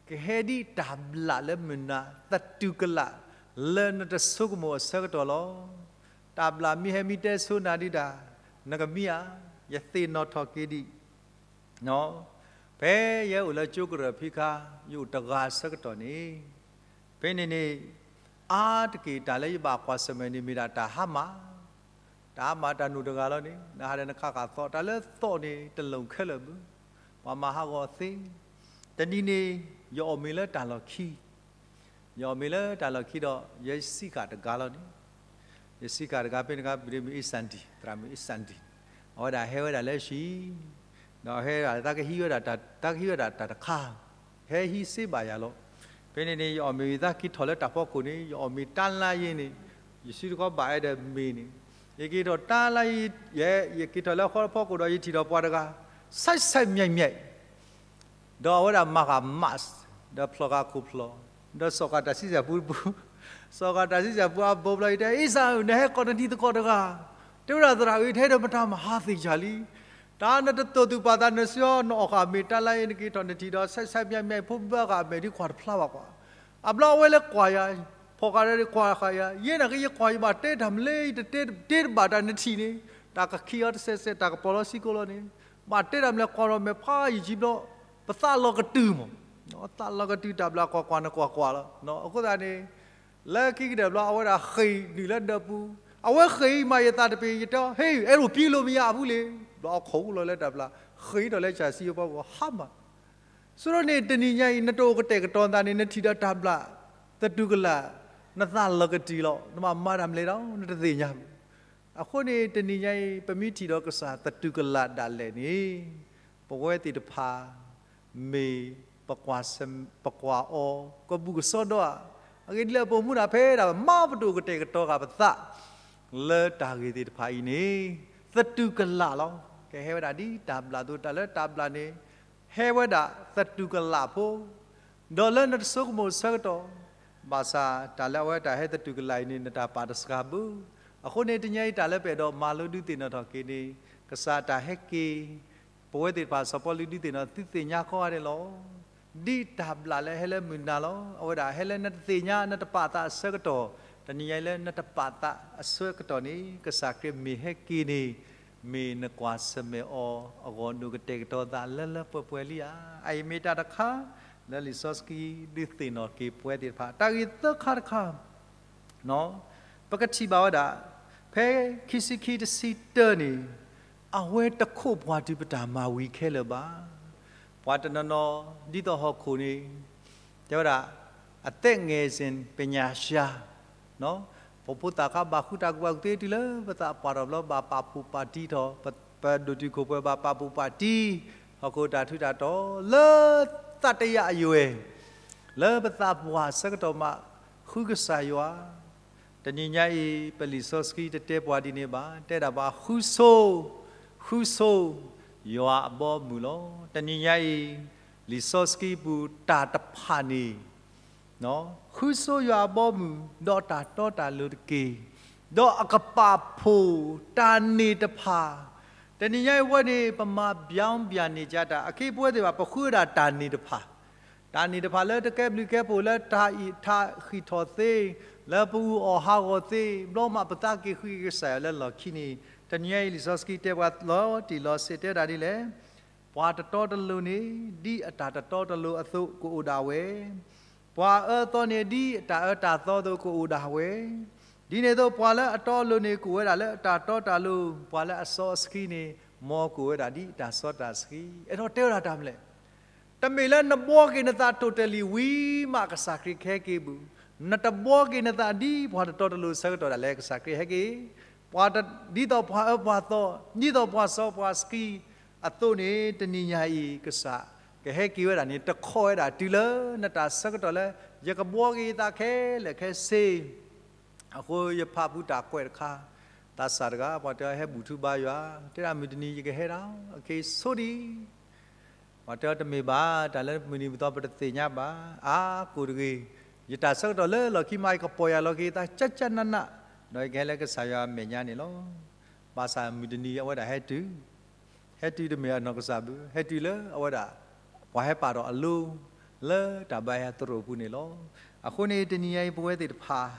ကဟဲဒ်တၢ်ဘျၣ်လၢမုၢ်နၤ သတူၢ်ကလာ် လၢနတဆိကမိၣ်အဆၢကတီၢ်လီၤ. တၢ်ဘျၣ်မ့ၢ်ဟဲမ့ၢ်တဲဆိနၤဒုဒၣ်, နကမံဧါ, ယသ့ၣ်နီၣ်ထီၣ်က့ၤဒံး ဖဲယအိၣ်လၢကၠိကရၢၢ်ဖံခါ, ယအိၣ်တဂၤဆၢကတီၢ်န့ၣ်, ဖဲန့ၣ်န့ၣ် အါတက့ၢ်တၢ်လၢယဘၣ်ကွၢ်ဆၢၣ်မဲာ်န့ၣ်မ့ၢ်ဒၣ်တၢ်ဟါမၢ်, တၢ်ဟါမၢ်တၢ်နူၢ်တဂၤလီၤန့ၣ်, နဟးဒီးနခးဃာ်သီၣ်, တၢ်လၢသီၣ်န့ၣ် တလိၣ်ခဲလၢာ်ဘၣ်, ပှၤမၤဟးဂီၤသ့. တနံၤန့ၣ် ယအီၣ်မ့ၤလၢတၢ်လီၢ်ခံ ယအီၣ်မ့ၤလၢတၢ်လီၢ်ခံဒီး ယဲယစံးဃာ်တဂၤလီၤန့ၣ်, ယစံးဃာ်တဂၤဖဲန့ၣ်တခါ ပဒ့မုၣ်အ့ၣ်စၣ်ဒံၣ်, သရၣ်မုၣ်အ့ၣ်စၣ်ဒံၣ်, အဝဲဒၣ်ဟဲဝဲဒၣ်လၢဆံ, ဒီးဟဲဒၣ်သးကဟံးဝဲဒၣ်, သးကဟံးဝဲဒၣ်တၢ်တခါ, ဟဲဟံးစ့ဘၣ်ယၤလီၤ. ဖဲန့ၣ်န့ၣ် ယအီၣ်မ့ၤသးက့ၤထီၣ်လၢတၢ်ဖီခိၣ်န့ၣ် ယအီၣ်မ့ၤတၢ်လါယ့န့ၣ်, ယစုတခီဘၣ်အဲၣ်ဒိးမ့ၤန့ၣ်, ယက့ၤထီၣ်တၢ်လါယ့, ယဲယက့ၤထီၣ်လၢဃီဖီခိၣ်ဒီး ယထံၣ်ဒီးပှၤတဂၤ, ဆဲးဆဲးမဲာ်မဲာ် ဒီးအဝဲဒၣ်မၤဃာ် mask, ဒီးဖျီဃာ်ခိၣ်ဖျီၣ်, ဒီးစိာ်ဃာ်တၢ်ဆံဆဲၣ်ပူတပူ, စိာ်ဃာ်တၢ်ဆံဆဲၣ်ပူအဘိဘျီ ယတဲ အ့ၣ်စၣ်ဧၢ, နဟဲကိးနထံသကိးတဂၤ, တဲဝဲဒၣ်သရၣ်ဧၢ, နဟဲဒီးမတၤမၤဟးသ့ၣ်ယၤလံ, တၢ်နတတိာ်သူၣ်ပာ်သးနစံးအီၤ နအီၣ်ဃာ်မ့ၤတၢ်လါအံၤ နက့ၤထီၣ်နထံၣ်ဒီး ဆဲးဆဲးမဲာ်မဲာ်ဖိဘၣ်ဃာ်မဲာ်ဒ်ခွါတဖျါဘၣ်ကွၢ်, အဘျီအဝဲလဲၤကွၢ်ယၤ, ဖီၣ်ဃာ်ဒီးကွၢ်ဃာ်ယၤ, ယဲနာ်က့ယကွၢ်ယဘၣ်တဲတၢ်မနုၤလဲၣ်, ယတတဲတဘၣ်တၢ်နထံၣ်န့ၣ်, တၢ်ကခံအီၤတစဲးစဲး တၢ်ကပီၤလီၤစံကိလီၤန့ၣ်, ဘၣ်တဲတၢ်မနုၤလဲၣ် ကွၢ်ဒီးမဲာ်ဖးယံာ်ကံဘျီ, ပသးလီၤကတုၤမး, သးလီၤကတုၤတၢ်ဘျၣ်ကွၢ်ကွၢ်နကွၢ်ကွၢ်လီၤ, အဃိသတးန့ၣ် လၢခံကတၢၢ်ဘျီ အဝဲဒၣ်ဃ့ၢ်နုာ်လၢဒၢးပူၤ, အဝဲဃ့ၢ်မၤယသးတပ့ၤ ယတဲ ဟ့ၣ် အဲၣ်ဒိးပံလိာ်မယါအပူၤလံ, ဘျီအခိၣ်လီၤလၢတၢ်ဘျၣ်, ဃ့ၢ်ထီၣ်လၢကၢ်စံယိၤပီၢ်ပူၤ ဟါမၢ်, ဆိဒီးန့ၣ် တနံၤညါအံၤ နတအိၣ်ကတဲာ်ကတီၤသးန့ၣ် နထံၣ်ဒီးတၢ်ဘျၣ် သတူၢ်ကလာ်, နသးလီၤကတုၤလီၤ, နဘၣ်မၤတၢ်မနုၤလဲၣ်ဒီး နတသ့ၣ်ညါဘၣ်. အဃိန့ၣ် တနံၤညါအံၤ ပမ့ၢ်ထံၣ်ဒီးကစၢ်သတူၢ်ကလာ်ဒၣ်လဲာ်န့ၣ်, ပဝဲသ့ၣ်တဖၣ် မ့ၢ်ပကွၢ်အီၤ ကဘူၣ်ကစီဒီဧါ. အဂ့ၢ်ဒ်လဲၣ်ပမူဒၣ်ဖဲဒၣ် မ့ၢ်ပတအိၣ်ကတဲာ်ကတီၤဃာ်ပသး လၢတၢ်ဂ့ၢ်သ့ၣ်တဖၣ်အံၤန့ၣ် သတူၢ်ကလာ်လီၤ. ကဟဲဝဲဒၣ်ဒ်တၢ်ဘျၣ်အသိး တၢ်လၢတၢ်ဘျၣ်န့ၣ် ဟဲဝဲဒၣ်သတူၢ်ကလာ်ဖိ ဒီးလၢနတဆိကမိၣ်အဆၢကတီၢ်, ဘၣ်ဆၣ်တၢ်လၢအဝဲတၢ်ဟဲသတူၢ်ကလာ်အံၤန့ၣ် နတၢ်ပာ်တစှၤဘၣ်. အဃိန့ၣ် တနံၤညါအံၤ တၢ်လၢပအဲၣ်ဒိးမၤလိဒုးသ့ၣ်နီၣ်ထီၣ်က့ၤန့ၣ် ကစၢ်အတၢ်ဟဲက့ၤ ပဝဲသ့ၣ်တဖၣ် စီၤပီလူးဒုးသ့ၣ်နီၣ် သုသ့ၣ်ညါကိးဂၤဒဲးလီၤ. ဒ်တၢ်ဘျၣ်လၢဟဲလၢမုၢ်နၤလီၤ. အဝဲဒၣ်ဟဲလၢနတသ့ၣ်ညါ နတပာ်သးအဆၢကတီၢ်, တနံၤညါအံၤလၢနတပာ်သးအဆၢကတီၢ်န့ၣ် ကစၢ်ခရံာ်မ့ၢ်ဟဲက့ၤန့ၣ် မ့ၢ်နကွၢ်ဆၢၣ်မဲာ်အီၤအဂီၢ် နအိၣ်ကတဲာ်ကတီၤသးလၢလၢပှဲၤပှဲၤလံဧါ. အအံၤမ့ၢ်တၢ်တခါ လၢလံာ်စီဆှံဒုးသ့ၣ်နီၣ်က့ၤပဝဲသ့ၣ်တဖၣ် တၢ်ဂ့ၢ်သၢခါတခါ ပကထံၣ်ဘၣ်ဝဲဒၣ် ဖဲခံဆံခံတဆံတၢန့ၣ် အဝဲတခိးပှၤတုၤပတၢ်မၤဝံၤခဲလၢာ်ဘၣ်. ပှၤတနီၤနီၤ ဒ်သိးဟီၣ်ခိၣ်န့ၣ် တဲဝဲဒၣ် အသက်ငယ်စဉ်ပညာရှာ ပဖိသၣ်ခါဘၣ်ဃုတၢ်ကူၣ်ဘၣ်ကူၣ်သ့ တုၤလၢပသးပှၢ်ထီၣ်ဘျီ ဘၣ်ပာ်ဖှိၣ်ပာ်တံၢ်ထီၣ်, ပဒိၣ်တုာ်ခိၣ်ပှဲၤဘၣ်ပာ်ဖှိၣ်ပာ်တံၢ်, ဟီၣ်ခိၣ်တၢ်ထူးတၢ်တီၤလၢ သးတယာ်အယွဲၢ် လၢပသးပှၢ်ဆၢကတီၢ်မး ဃုကစၢ်ယွၤ. တနံၤညါအံၤ ပလံာ်စီဆှံတတဲပှၤဒ်န့ၣ်ဘၣ်, တဲဒၣ်ပှၤ ဃုဆိ, ဃုဆိယွၤအဘီအမုၢ်လီၤ. တနံၤညါအံၤ လံာ်စီဆှံပူၤတၢ်တဖၣ်န့ၣ် ဃုဆိယွၤအဘီအမုၢ် ဒီးတၢ်တီတၢ်လိၤတက့ၢ်, ဒီးအကပာ်ဖှိၣ်တၢ်န့ၣ်တဖၣ်. တနံၤညါအံၤဝဲန့ၣ် ပမၤဘျီဘျီန့ၢ်ကတၢ် အခ့အပဝဲသ့ၣ်တဖၣ် ပဃုဝဲဒၣ်တၢ်န့ၣ်တဖၣ်, တၢ်န့ၣ်တဖၣ်လၢတကဲဘျုးကဲဖှိၣ် လၢတၢ်အံးထီၣ်ဃံးထီၣ်သ့, လၢပအူအီၣ်ဟးဂီၤသ့, ဘျီမးပသးက့ၤဃုကစၢ်ယွၤလၢလီၢ်ခံန့ၣ်, တနံၤညါအံၤ လံာ်စီဆှံတဲပှၤလီၤတံၢ်လီၤဆဲး တဲဒၣ်ဒ်လဲၣ်. ပှၤတတီတလိၤန့ၣ် ဒ်အတၢ်တတီတလိၤအသိးကအိၣ်ဒၣ်ဝဲ, ပှၤအၢအသီန့ၣ် ဒ်အတၢ်အၢတၢ်သီအသိးကအိၣ်ဒၣ်ဝဲ. ဒ်န့ၣ်အသိး ပှၤလၢအတီအလိၤန့ၣ် ကအိၣ်ဝဲဒၣ်လၢအတၢ်တီတၢ်လိၤ, ပှၤလၢအစီအဆှံန့ၣ် မ်ကအိၣ်ဝဲဒၣ်ဒ်အတၢ်စီတၢ်ဆှံ. အဲၣ်ဒိးတဲဝဲဒၣ်တၢ်မနုၤလဲၣ်. တမ့ၢ်လၢနဘှီက့ၤနသး totally ဝံၤမး ကစၢ်ခရံာ်ကဟဲက့ၤဘၣ်. နတဘှီက့ၤနသးဒ်ပှၤတတီတလိၤဆၢကတီၢ်ဒၣ်လဲာ် ကစၢ်ခရံာ်ဟဲက့ၤ, ပှၤတ, ဒ်သိးပှၤအၢပှၤသီ, ဒ်သိးပှၤစီပှၤဆှံအသိးန့ၣ် တနံၤညါအံၤ ကစၢ်ကဟဲက့ၤဝဲဒၣ်န့ၣ် တခီဝဲဒၣ်တုၤလၢနတၢ်ဆၢကတီၢ်လၢ ယကဘှီက့ၤယသးခဲလၢာ်ခဲဆ့ အဃိယဖးဖုတၢ်ကွဲးတခါ, သးစၢ်တဂၤ ပှၤတဲအီၤဟဲဘူၣ်ထူဘါယွၤ, တဲဒၣ်မုၢ်တနံၤယကဟဲဒၣ် အက့ၤဆိဒံး. ပှၤတဲအီၤတမ့ၢ်ဘၣ်, တၢ်လၢမုၢ်နံၤမုၢ်သီပတသ့ၣ်ညါဘၣ်, အါကိၢ်တဂ့ၤ, ယတၢ်ဆၢကတီၢ်လၢလီၢ်ခံမး ယကပီၢ်ယၢ်လီၤက့ၤယသးကၠၢ်ကၠၢ်နးနး, ဒီးယကဟဲလၢကစၢ်ယွၤအမဲာ်ညါန့ၣ်လီၤ. ဘၣ်ဆၣ်မုၢ်တနံၤအဝဲဒၣ်ဟဲတုၤ ဟဲတုၤတမ့ၢ်အနီၢ်ကစၢ်ဘၣ်, ဟဲတုၤလၢအဝဲဒၣ် ပှၤဟဲပာ်ဒီးအလိၤ လၢတၢ်ဘါယွၤသရိာ်ပူၤန့ၣ်လီၤ. အဃိန့ၣ် တနံၤညါအံၤပဝဲသ့ၣ်တဖၣ်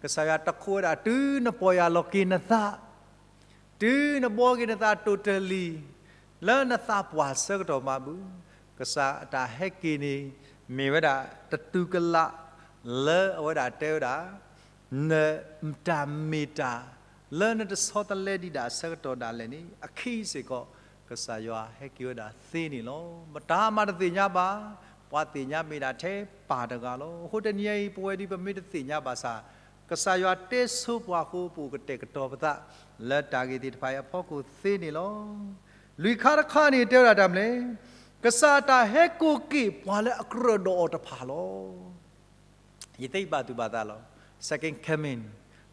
ကစၢ်ယွၤတခီဝဲဒၣ် တုၤနပီၢ်ယၢ်လီၤက့ၤနသး, တုၤနဘှီက့ၤနသး totally လၢနသးပှၢ်ဆၢကတီၢ်မးဘၣ်, ကစၢ်အတၢ်ဟဲက့ၤန့ၣ် မ့ၢ်ဝဲဒၣ်တတူၢ်ကလာ် လၢအဝဲဒၣ်တဲဝဲဒၣ် နတၢ်မ့ၢ်တၢ် လၢနတဆီတလဲဒံးဒၣ်အဆၢကတီၢ်ဒၣ်လဲာ်န့ၣ် အခံစ့ၢ်ကီး ကစၢ်ယွၤဟဲက့ၤဝဲဒၣ်သ့န့ၣ်လီၤ. မတၤမးတသ့ၣ်ညါဘၣ်, ပှၤသ့ၣ်ညါမ့ၢ်ဒၣ်ထဲပၢ်တဂၤလီၤ. အဃိတနံၤညါအံၤ ပဝဲဒၣ်ပမ့ၢ်တသ့ၣ်ညါဘၣ်ဆၣ်, ကစၢ်ယွၤတဲဆိပှၤအဃိ ပအိၣ်ကတဲာ်ကတီၤပသး လၢတၢ်ဂ့ၢ်သ့ၣ်တဖၣ်အံၤအဖီခိၣ်သ့န့ၣ်လီၤ. လွံၢ်ခါတခါန့ၣ် တဲဝဲဒၣ်တၢ်မနုၤလဲၣ်, ကစၢ်အတၢ်ဟဲကိးက့ၤပှၤလၢအကြၢးဒီးအီၤတဖၣ်လီၤ. ယသ့ဘၣ်သူၣ်ဘၣ်သးလီၤ. Second coming,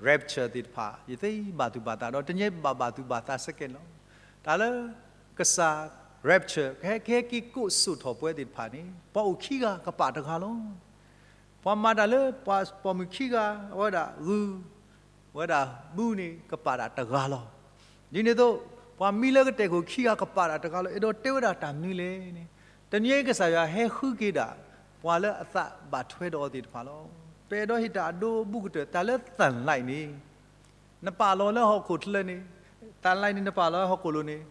rapture သ့ၣ်တဖၣ် ယသ့ဘၣ်သူၣ်ဘၣ်သးဒီး တနံၤညါဘၣ်ဘၣ်သူၣ်ဘၣ်သး second လီၤ. တၢ်လၢ ကစၢ် rapture ကဟဲက့ၤကိးစိာ်ထီၣ်ပဝဲသ့ၣ်တဖၣ်န့ၣ် ပှၤအိၣ်ခံဂၤကပာ်တဂၤလီၤ. ပှၤမၤတၢ်လၢပိာ်မုၣ်ခံဂၤ အဝဲဒၣ်ဂုၤ ဝဲဒၣ်ဘူန့ၣ် ကပာ်ဒၣ်တဂၤလီၤ. ဒ်န့ၣ်အသိး ပှၤမံလၢကတဲာ်ခိၣ်ခံဂၤကပာ်ဒၣ်တဂၤလီၤ. အဲၣ်ဒိးတဲဝဲဒၣ်တၢ်မနုၤလဲၣ်န့ၣ်, တနံၤအံၤကစၢ်ယွၤဟဲဃုက့ၤဒၣ် ပှၤလၢအသးဘၣ်ထွဲဒီးအီၤသ့ၣ်တဖၣ်လီၤ. ပအဲၣ်ဒိးဟ့ၣ်တၢ်အဒိအဘူးကတၢၢ် တၢ်လၢသၣ်လဲးန့ၣ် နပာ်လီၤလၢဟီၣ်ခိၣ်ချၢန့ၣ်, သၣ်လဲးန့ၣ် နပာ်လီၤလၢဟီၣ်ခိၣ်လိၤန့ၣ်,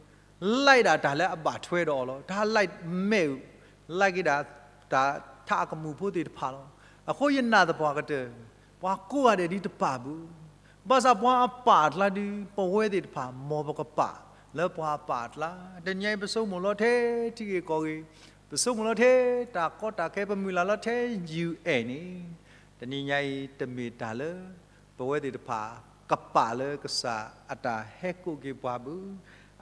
လဲဒၣ်တၢ်လၢအဘၣ်ထွဲဒီးအီၤလီၤ. တၢ်လဲမဲာ်အုၣ်, လဲက့ၤဒၣ်တၢ်ထးအကမူၣ်ဖိသ့ၣ်တဖၣ်လီၤ. အဃိယနာ်သပှၢ်ကတၢၢ်, ပှၤကိးဂၤဒဲးဒ်တပာ်ဘၣ်. ဘၣ်ဆၣ်ပှၤအပာ်အကျါဒုး ပဝဲသ့ၣ်တဖၣ် မ်ပကပာ်လၢပှၤအပာ်အကျါ. တနံၤအံၤ ပဆိကမိၣ်လီၤထဲထံဂ့ၢ်ကီၢ်ဂ့ၢ်, ပဆိကမိၣ်လီၤထဲတၢ်ကီတၢ်ခဲ, ပမုၢ်လၢ်လီၤထဲ ယူၢ်အဲၣ်န့ၣ်, တနံၤညါအံၤ တမ့ၢ်တၢ်လၢ ပဝဲသ့ၣ်တဖၣ် ကပာ်လၢကစၢ်အတၢ်ဟဲကိးက့ၤပှၤဘၣ်.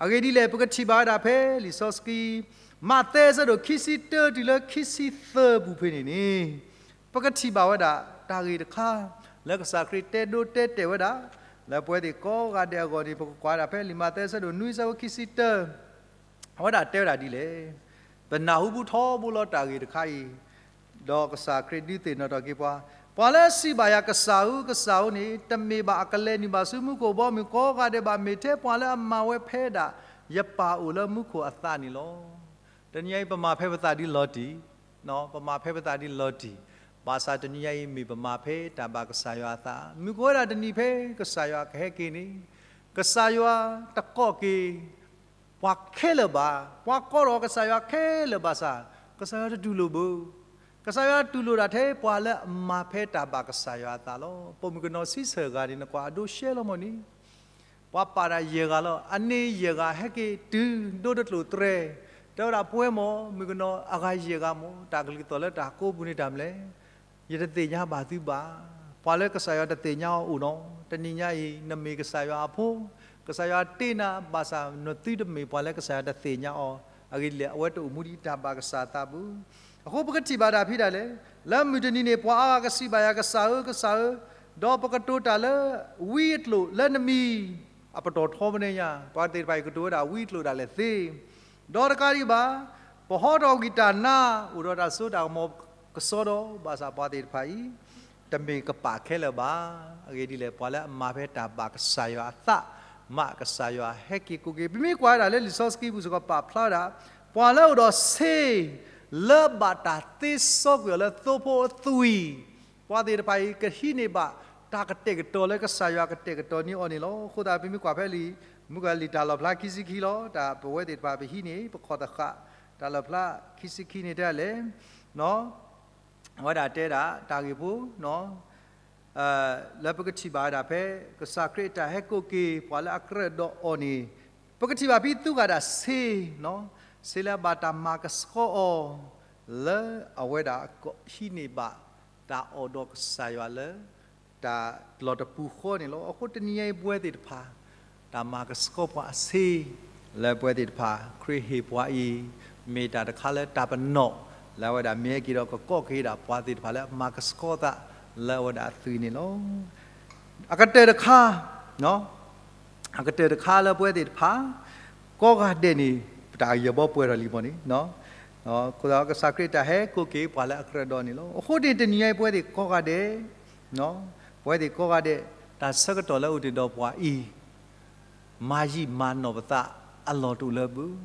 အဂ့ၢ်ဒ်လဲၣ် ပကထံၣ်ဘၣ်ဝဲဒၣ်ဖဲလံာ်စီဆှံ မးသဲအဆၢဒိၣ်ခံဆံတၢတုၤလၢခံဆံသၢပူၤဖဲန့ၣ်န့ၣ်, ပကထံၣ်ဘၣ်ဝဲဒၣ်တၢ်ဂ့ၢ်တခါ လၢကစၢ်ခရံာ်တဲဒိတဲတဲာ်ဝဲဒၣ် လၢပဝဲသ့ၣ်ကိးဂၤဒဲးအဂီၢ်န့ၣ် ပကကွၢ်ဝဲဒၣ်ဖဲလံာ်မးသဲအဆၢဒိၣ်နွံအဆၢဖိခံဆံတၢ အဝဲဒၣ်တဲဝဲဒၣ်ဒ်လဲၣ်. ပနၢ်ဟူဘူးထီဘိလီၤတၢ်ဂ့ၢ်တခါအံၤ, ဒီးကစၢ်ခရံာ်ဒုးသ့ၣ်နီၣ်ထီၣ်က့ၤပှၤ, ပှၤလၢအစံးဘၣ်ယၤ ကစၢ်ဧၢ, ကစၢ်ဧၢန့ၣ် တမ့ၢ်ဘၣ်အကလဲၤနုာ်ဘၣ်ဆူမူခိၣ်ဘီမုၢ်ကိးဂၤဒဲးဘၣ်, မ့ၢ်ထဲပှၤလၢအမၤဝဲဖဲဒၣ်ယပၢ်အိၣ်လၢမူခိၣ်အသးန့ၣ်လီၤ. တနံၤအံၤ ပမၤဖဲပသးဒ်လီၤတံၢ်, ပမၤဖဲပသးဒ်လီၤတံၢ်, ဘၣ်ဆၣ်တနံၤအံၤမ့ၢ်ပမၤဖဲတၢ်ဘၣ်ကစၢ်ယွၤအသး, မုၢ်ကဝဲဒၣ်တနံၤဖဲကစၢ်ယွၤကဟဲက့ၤန့ၣ်, ကစၢ်ယွၤတကိးက့ၤ ပှၤခဲလၢာ်ဘၣ်, ပှၤကိးထီၣ်ကစၢ်ယွၤခဲလၢာ်ဘၣ်ဆၣ်, ကစၢ်ယွၤတတူၢ်လိာ်ဘၣ်. ကစၢ်ယွၤတူၢ်လိာ်ဒၣ်ထဲပှၤလၢအမၤဖဲတၢ်ဘၣ်ကစၢ်ယွၤအသးလီၤ. ပိာ်မုၣ်ကနီၤဆံဆၢၣ်ဂၤန့ၣ် နကွၢ်အဒိရှဲလီၤမၢ်န့ၣ်, ပှၤပာ်တၢ်ယဲၢ်ဂၤလီၤ. အန့ၣ်ယဲၢ်ဂၤဟဲက့ၤတုၤဒိတကျိၣ်တြဲၤ, တဲဝဲဒၣ်ပှဲၤမၢ်, မုၣ်ကနီၤအဂၤယဲၢ်ဂၤမၢ်, တၢ်ကလုၢ်သီၣ်လၢတၢ်ကိးပူၤန့ၣ်တၢ်မနုၤလဲၣ်. ယတသ့ၣ်ညါဘၣ်သုဘၣ်. ပှၤလၢကစၢ်ယွၤတသ့ၣ်ညါအီၤအိၣ်နီၤ. တနံၤညါအံၤ နမ့ၢ်ကစၢ်ယွၤအဖိ, ကစၢ်ယွၤတ့နၤဘၣ်ဆၣ် နသုတမ့ၢ်ပှၤလၢကစၢ်ယွၤတသ့ၣ်ညါအီၤ, အဂ့ၢ်ဒ်လဲၣ်, အဝဲတအိၣ်မူဒ်တၢ်ဘၣ်ကစၢ်အသးပူၤ. အဃိပကထံၣ်ဘၣ်တၢ်ဖဲဒၣ်လဲၣ်, လၢမုၢ်တနံၤန့ၣ် ပှၤအါဂၤကစံးဘၣ်ယၤ ကစၢ်ဧၢ, ကစၢ်ဧၢ, ဒီးပကတိၤတၢ်လၢဝံအကျိာ်လၢနမံၤအပတီၢ်ထီမနုၤညါ, ပှၤသ့ၣ်တဖၣ်အံၤကတိၤဝဲဒၣ်ဝံအကျိာ်ဒၣ်လဲာ်သ့ ဒီးတကးဒံးဘၣ်, ပဟီထီၣ်ကွံာ်တၢ်နါ, အိၣ်ဒီးတၢ်စိတၢ်ကမီၤကစီဒီ, ဘၣ်ဆၣ်ပှၤသ့ၣ်တဖၣ်အံၤ တမ့ၢ်ကပာ်ခဲလၢာ်ဘၣ်. အဂ့ၢ်ဒ်လဲၣ်, ပှၤလၢအမၤဖဲတၢ်ဘၣ်ကစၢ်ယွၤအသး, မ့ၢ်ကစၢ်ယွၤဟဲက့ၤကိးက့ၤ, ပမ့ၢ်ကွၢ်ဝဲဒၣ်လၢလံာ်စီဆှံပူၤစ့ၢ်ကီး ပာ်ဖျါဝဲဒၣ်, ပှၤလၢအအိၣ်ဒီးဆ့ လၢဘၣ်တၢ်သ့စီကွံာ်အီၤလၢသိဖိအသွံၣ်, ပှၤသ့ၣ်တဖၣ်အံၤ ကဟံးန့ၢ်ဘၣ်တၢ်ကတဲာ်ကတီၤလၢကစၢ်ယွၤကတဲာ်ကတီၤန့ၢ်အီၤန့ၣ်လီၤ. အဃိသတး ပမ့ၢ်ကွၢ်ဖဲလံာ်, မုၢ်ကလံာ်တၢ်လီၣ်ဖျါခံဆံခံလီၤ, တၢ်ပဝဲသ့ၣ်တဖၣ်ပဟံးန့ၢ် ပခီၣ်သဃာ်, တၢ်လီၣ်ဖျါခံဆံခံန့ၣ်တဲလဲၣ်, အဝဲဒၣ်တဲဒၣ် တၢ်ဂ့ၢ်ဖိ လၢပကထံၣ်ဘၣ်ဝဲဒၣ်ဖဲ ကစၢ်ခရံာ်အတၢ်ဟဲကိးက့ၤ ပှၤလၢအကြၢးဒီးအီၤန့ၣ်, ပကထံၣ်ဘၣ်ဖဲသုဂၤဒၣ်ဆ့, ဆ့လၢအဘၣ်တၢ်မၤကဆှီအီၤ, လၢအဝဲဒၣ်ဟံးန့ၢ်ဘၣ် တၢ်အီၣ်ဒီးကစၢ်ယွၤလၢ တၢ်လီၢ်တပူၤဃီန့ၣ်လီၤ. အဃိတနံၤညါအံၤပဝဲသ့ၣ်တဖၣ် တၢ်မၤကဆှီပှၤအဆ့ လၢပဝဲသ့ၣ်တဖၣ် ခရံာ်ဟ့ၣ်ပှၤအံၤ မ့ၢ်တၢ်တခါလၢတၢ်ပနီၣ် လၢအဝဲဒၣ်မ့ၢ်ဟဲက့ၤဒီးကကိးက့ၤဒၣ်ပှၤသ့ၣ်တဖၣ်လၢအမၤကဆှီသး လၢအဝဲဒၣ်အသွံၣ်န့ၣ်လီၤ. အကတၢၢ်တခါ, အကတၢၢ်တခါလၢပဝဲသ့ၣ်တဖၣ် ကိးဂၤဒဲးန့ၣ် ပတၢ်ယၢၤဘီပှဲၤထီၣ်လံမီၢ်န့ၣ်, ကစၢ်ခရံာ်တၢ်ဟဲကိးက့ၤပှၤလၢအကြၢးဒီးန့ၣ်လီၤ. အဃိန့ၣ်တနံၤညါအံၤပဝဲသ့ၣ်ကိးဂၤဒဲး ပဝဲသ့ၣ်ကိးဂၤဒဲး တၢ်ဆၢကတီၢ်လၢအိၣ်တ့ၢ်ဒီးပှၤအံၤ မၤယံာ်မၤနီၢ်ပသးအလီၢ်တအိၣ်လၢအပူၤ,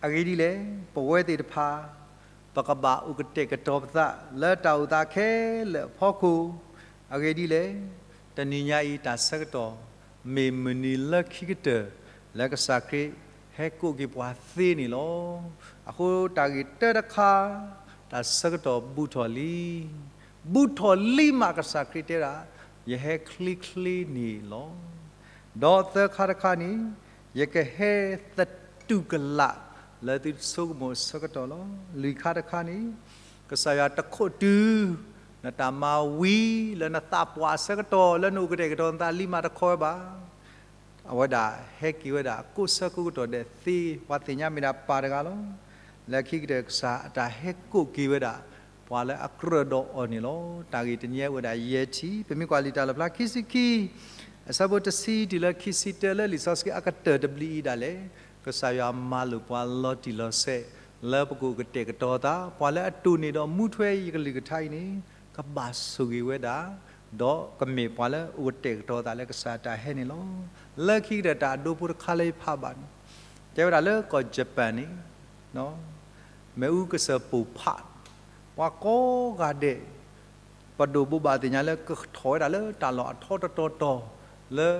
အဂ့ၢ်ဒ်လဲၣ်, ပဝဲသ့ၣ်တဖၣ် ပကဘၣ်အိၣ်ကတဲာ်ကတီၤပသး လၢတၢ်အိၣ်သးခဲလၢာ်အဖီခိၣ်, အဂ့ၢ်ဒ်လဲၣ်, တနံၤညါအံၤတၢ်ဆၢကတီၢ် မ့ၢ်မုၢ်နံၤလၢခံကတၢၢ် လၢကစၢ်ခရံာ်ဟဲကိးက့ၤပှၤသ့န့ၣ်လီၤ. အဃိတၢ်ဂ့ၢ်တၢတခါ, တၢ်ဆၢကတီၢ်ဘူးထီၣ်လံ ဘူးထီၣ်လံမးကစၢ်ခရံာ်တဲဒၣ်, ယဟဲချ့ချ့န့ၣ်လီၤ. ဒီးသၢခါတခါန့ၣ်, ယကဟဲသတူၢ်ကလာ်လၢသုတဆိကမိၣ်အဆၢကတီၢ်လီၤ. လွံၢ်ခါတခါန့ၣ်, ကစၢ်ယွၤတခိးတုၤ နတၢ်မၤဝံၤလၢနသးပှၢ်အဆၢကတီၢ် လၢနအိၣ်ကတဲာ်ကတီၤနသးလံမးတခီဝဲဘၣ်. အဝဲဒၣ်ဟဲက့ၤဝဲဒၣ်ကိးဆၢကိးကတီၢ်ဒဲးသ့ ပှၤသ့ၣ်ညါမ့ၢ်ဒၣ်ပၢ်တဂၤလီၤ. လၢခံကတၢၢ်ကစၢ်အတၢ်ဟဲကိးက့ၤဝဲဒၣ် ပှၤလၢအကြၢးဒီးအီၤန့ၣ်လီၤ. တၢ်ဂ့ၢ်တနံၤညါဝဲဒၣ်ယဲၢ်ထံၣ်, ပမ့ၢ်ကွၢ်လံာ်တၢ်လီၣ်ဖျါခံဆံခံ အဆၢဖိတဆံတုၤလၢခံဆံတၢလၢလံာ်စီဆှံအကတၢၢ်တဘျုးအံၤဒၣ်လဲာ်, ကစၢ်ယွၤမၤလိာ်ပှၤလီၤတံၢ်လီၤဆဲး လၢပကအိၣ်ကတဲာ်ကတီၤသး, ပှၤလၢအတိၢ်န့ၢ်ဒီးမူထွဲယကလုၢ်ကထါအံၤန့ၣ် ကဘၣ်ဆိၣ်ဂ့ၤဝဲဒၣ်, ဒီးကမ့ၢ်ပှၤလၢအိၣ်ကတဲာ်ကတီၤသးလၢကစၢ်အတၢ်ဟဲန့ၣ်လီၤ. လၢခံကတၢၢ်တၢ်အဒိဖိတခါလၢယဖးဘၣ်န့ၣ်, တဲဝဲဒၣ်လၢကီၢ် Japan န့ၣ် မ့ၣ်အူကစၢၢ်ပိၢ်ဖး, ပှၤကိးဂၤဒဲး ပဒိၣ်ဘိးဘၣ်သ့ၣ်ညါလၢကထီၣ်ဝဲဒၣ်လၢတၢ်လီၢ်အထီတတီၤတီၤ လၢ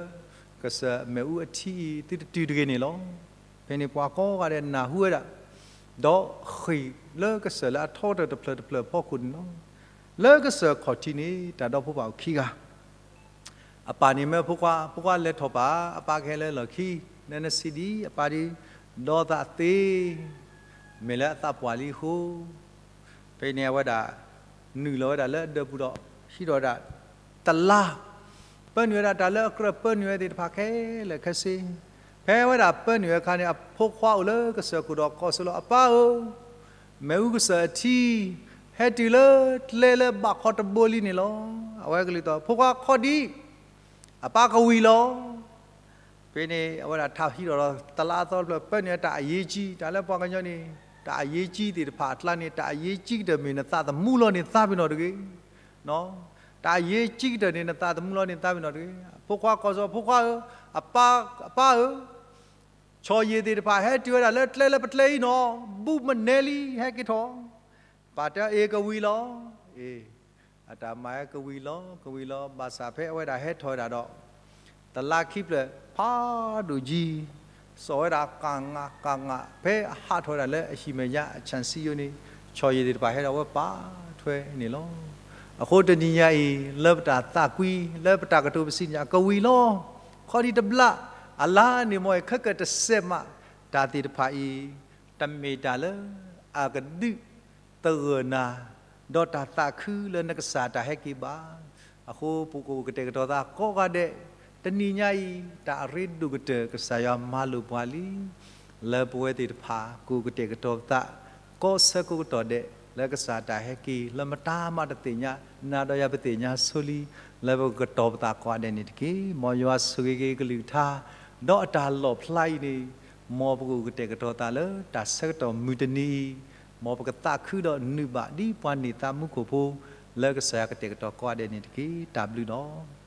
ကစၢၢ်မ့ၣ်အူအထံအံၤ သုတတုၤတဂ့ၤန့ၣ်လီၤ. ဖဲန့ၣ်ပှၤကိးဂၤဒဲးနၢ်ဟူဝဲဒၣ်, ဒီးဃ့ၢ်လၢကစၢၢ်လၢအထီတတီၤတဖျၢၣ်တဖျၢၣ်အဖီခိၣ်န့ၣ်လီၤ. လၢကစၢၢ်ခီၣ်ထံးန့ၣ် တၢ်ဒီဖိပၢ်အိၣ်ခံဂၤ အပၢ်န့ၣ်မၢဖိခွါ, ဖိခွါလဲၤထီၣ်ပၢ်, အပၢ်ကဟဲလၢလီၢ်ခံ, နနစံးဒ်အံၤ, အပၢ်ဒ်, ဒီးသးသ့, မ့ၢ်လၢအသးပှၢ်လံအဃိ, ဖဲန့ၣ်အဝဲဒၣ် နုာ်လီၤဝဲဒၣ်လၢအဒၢးပူၤဒီး ဟံးထီၣ်ဝဲဒၣ် တလါ, ပၢနုာ်ဝဲဒၣ်တၢ်လၢအကြၢးပၢနုာ်ဝဲသ့ၣ်တဖၣ်ခဲလၢာ်ခဲဆ့, ဖဲဝဲဒၣ်ပၢနုာ်ဝဲအခါန့ၣ် အဖိခွါအိၣ်လၢကစၢၢ်ခိၣ်ဒီးကိးဆၢလီၤ, အပၢ်ဧၢ, မ့ၣ်အူကစၢၢ်အထံ ဟဲတုၤလၢကျဲလၢဘၣ်ခီတဘိလံန့ၣ်လီၤ. အဝဲကလုၢ်သီၣ်, ဖိခွါခီဒံး, အပၢ်ကဝံၤလီၤ. ဖဲန့ၣ် အဝဲဒၣ်ထးဟံးထီၣ်ဒီး တလါအသီတဖျၢၣ် ပၢနုာ်ဝဲတၢ်အရေးကြီး, တၢ်လၢပှၤကညီန့ၣ် တၢ်အရေးကြီးသ့ၣ်တဖၣ်အကျါန့ၣ် တၢ်အရေးကြီးကတၢၢ်မ့ၢ်နသးသမူလီၤန့ၣ်သးပ့ၤနီၣ်တဂ့ၤ. တၢ်အရေးကြီးကတၢၢ်န့ၣ် နသးသမူလီၤန့ၣ်သးပ့ၤနီၣ်တဂ့ၤ. ဖိခွါကိးစီၤ, ဖိခွါဧၢ, အပၢ်, အပၢ်ဧၢ, ဆီၣ်ယံာ်သ့ၣ်တဖၣ်ဟဲတုၤဝဲဒၣ်လၢကျဲလၢပကျဲအံၤနီၤ, ဘူးမနဲလံ ဟဲက့ၤထီၣ်. ပၢ်တဲအီၤ အ့ၣ် ကဝံၤလီၤ. အ့ၣ်, အတၢ်မၤဝဲကဝံၤလီၤ ကဝံၤလီၤ, ဘၣ်ဆၣ်ဖဲအဝဲဒၣ်ဟဲထီၣ်ဝဲဒၣ်ဒီး တလါခံဖျၢၣ်ဖးဒိၣ်ကံ, စိာ်ဝဲဒၣ်ကးငးကးငး, ဖဲအဟးထီၣ်ဝဲဒၣ်လၢအဟံၣ်မဲာ်ညါအဆၣ်စံယိန့ၣ် ဆီၣ်ယံာ်သ့ၣ်တဖၣ်ဟဲဒီးဝဲပာ်ထွဲန့ၣ်လီၤ. အဃိတနံၤညါအံၤ လၢပတၢ်သးကွံ လၢပတၢ်ကတိၤပစံးန့ၣ် အကဝံၤလီၤ. ခီဒံးတဘျီ, အလါန့ၣ်မ့ၢ်အခဲကတစဲးမး, တၢ်သ့ၣ်တဖၣ်အံၤ တမ့ၢ်တၢ်လၢအကဒုးသဂၢၢ်နၤ ဒီးတၢ်သးခုလၢနကစၢ်တၢ်ဟဲက့ၤဘၣ်. အဃိပကအိၣ်ကတဲာ်ကတီၤသးကိးဂၤဒဲး, တနံၤညါအံၤ တၢ်အရ့ဒိၣ်ကတၢၢ် ကစၢ်ယွၤမၤလိာ်ပှၤလံ. လၢပဝဲသ့ၣ်တဖၣ် ကအိၣ်ကတဲာ်ကတီၤပသး ကိးဆၢကိးကတီၢ်ဒဲး လၢကစၢ်တၢ်ဟဲက့ၤ လၢမတၤမးတသ့ၣ်ညါ နၤဒီးယၤပသ့ၣ်ညါဆိလံ လၢပကကတီၤပသးကိးဂၤဒဲးန့ၣ်တက့ၢ်. မ်ယွၤဆိၣ်ဂ့ၤက့ၤကလုၢ်ကထါ ဒီးအတၢ်လီၣ်ဖျါအံၤန့ၣ် မ်ပကအိၣ်ကတဲာ်ကတီၤသးလၢတၢ်ဆၢကတီၢ်မုၢ်တနံၤအံၤ မ်ပကသးခုဒီးနုာ်ဘၣ်ဒ်ပှၤန့ၢ်သးမူခိၣ်ဖိ လၢကစၢ်ယွၤကတဲာ်ကတီၤကိးဂၤဒဲးန့ၣ်တက့ၢ်. တၢ်ဘျုးလီၤ.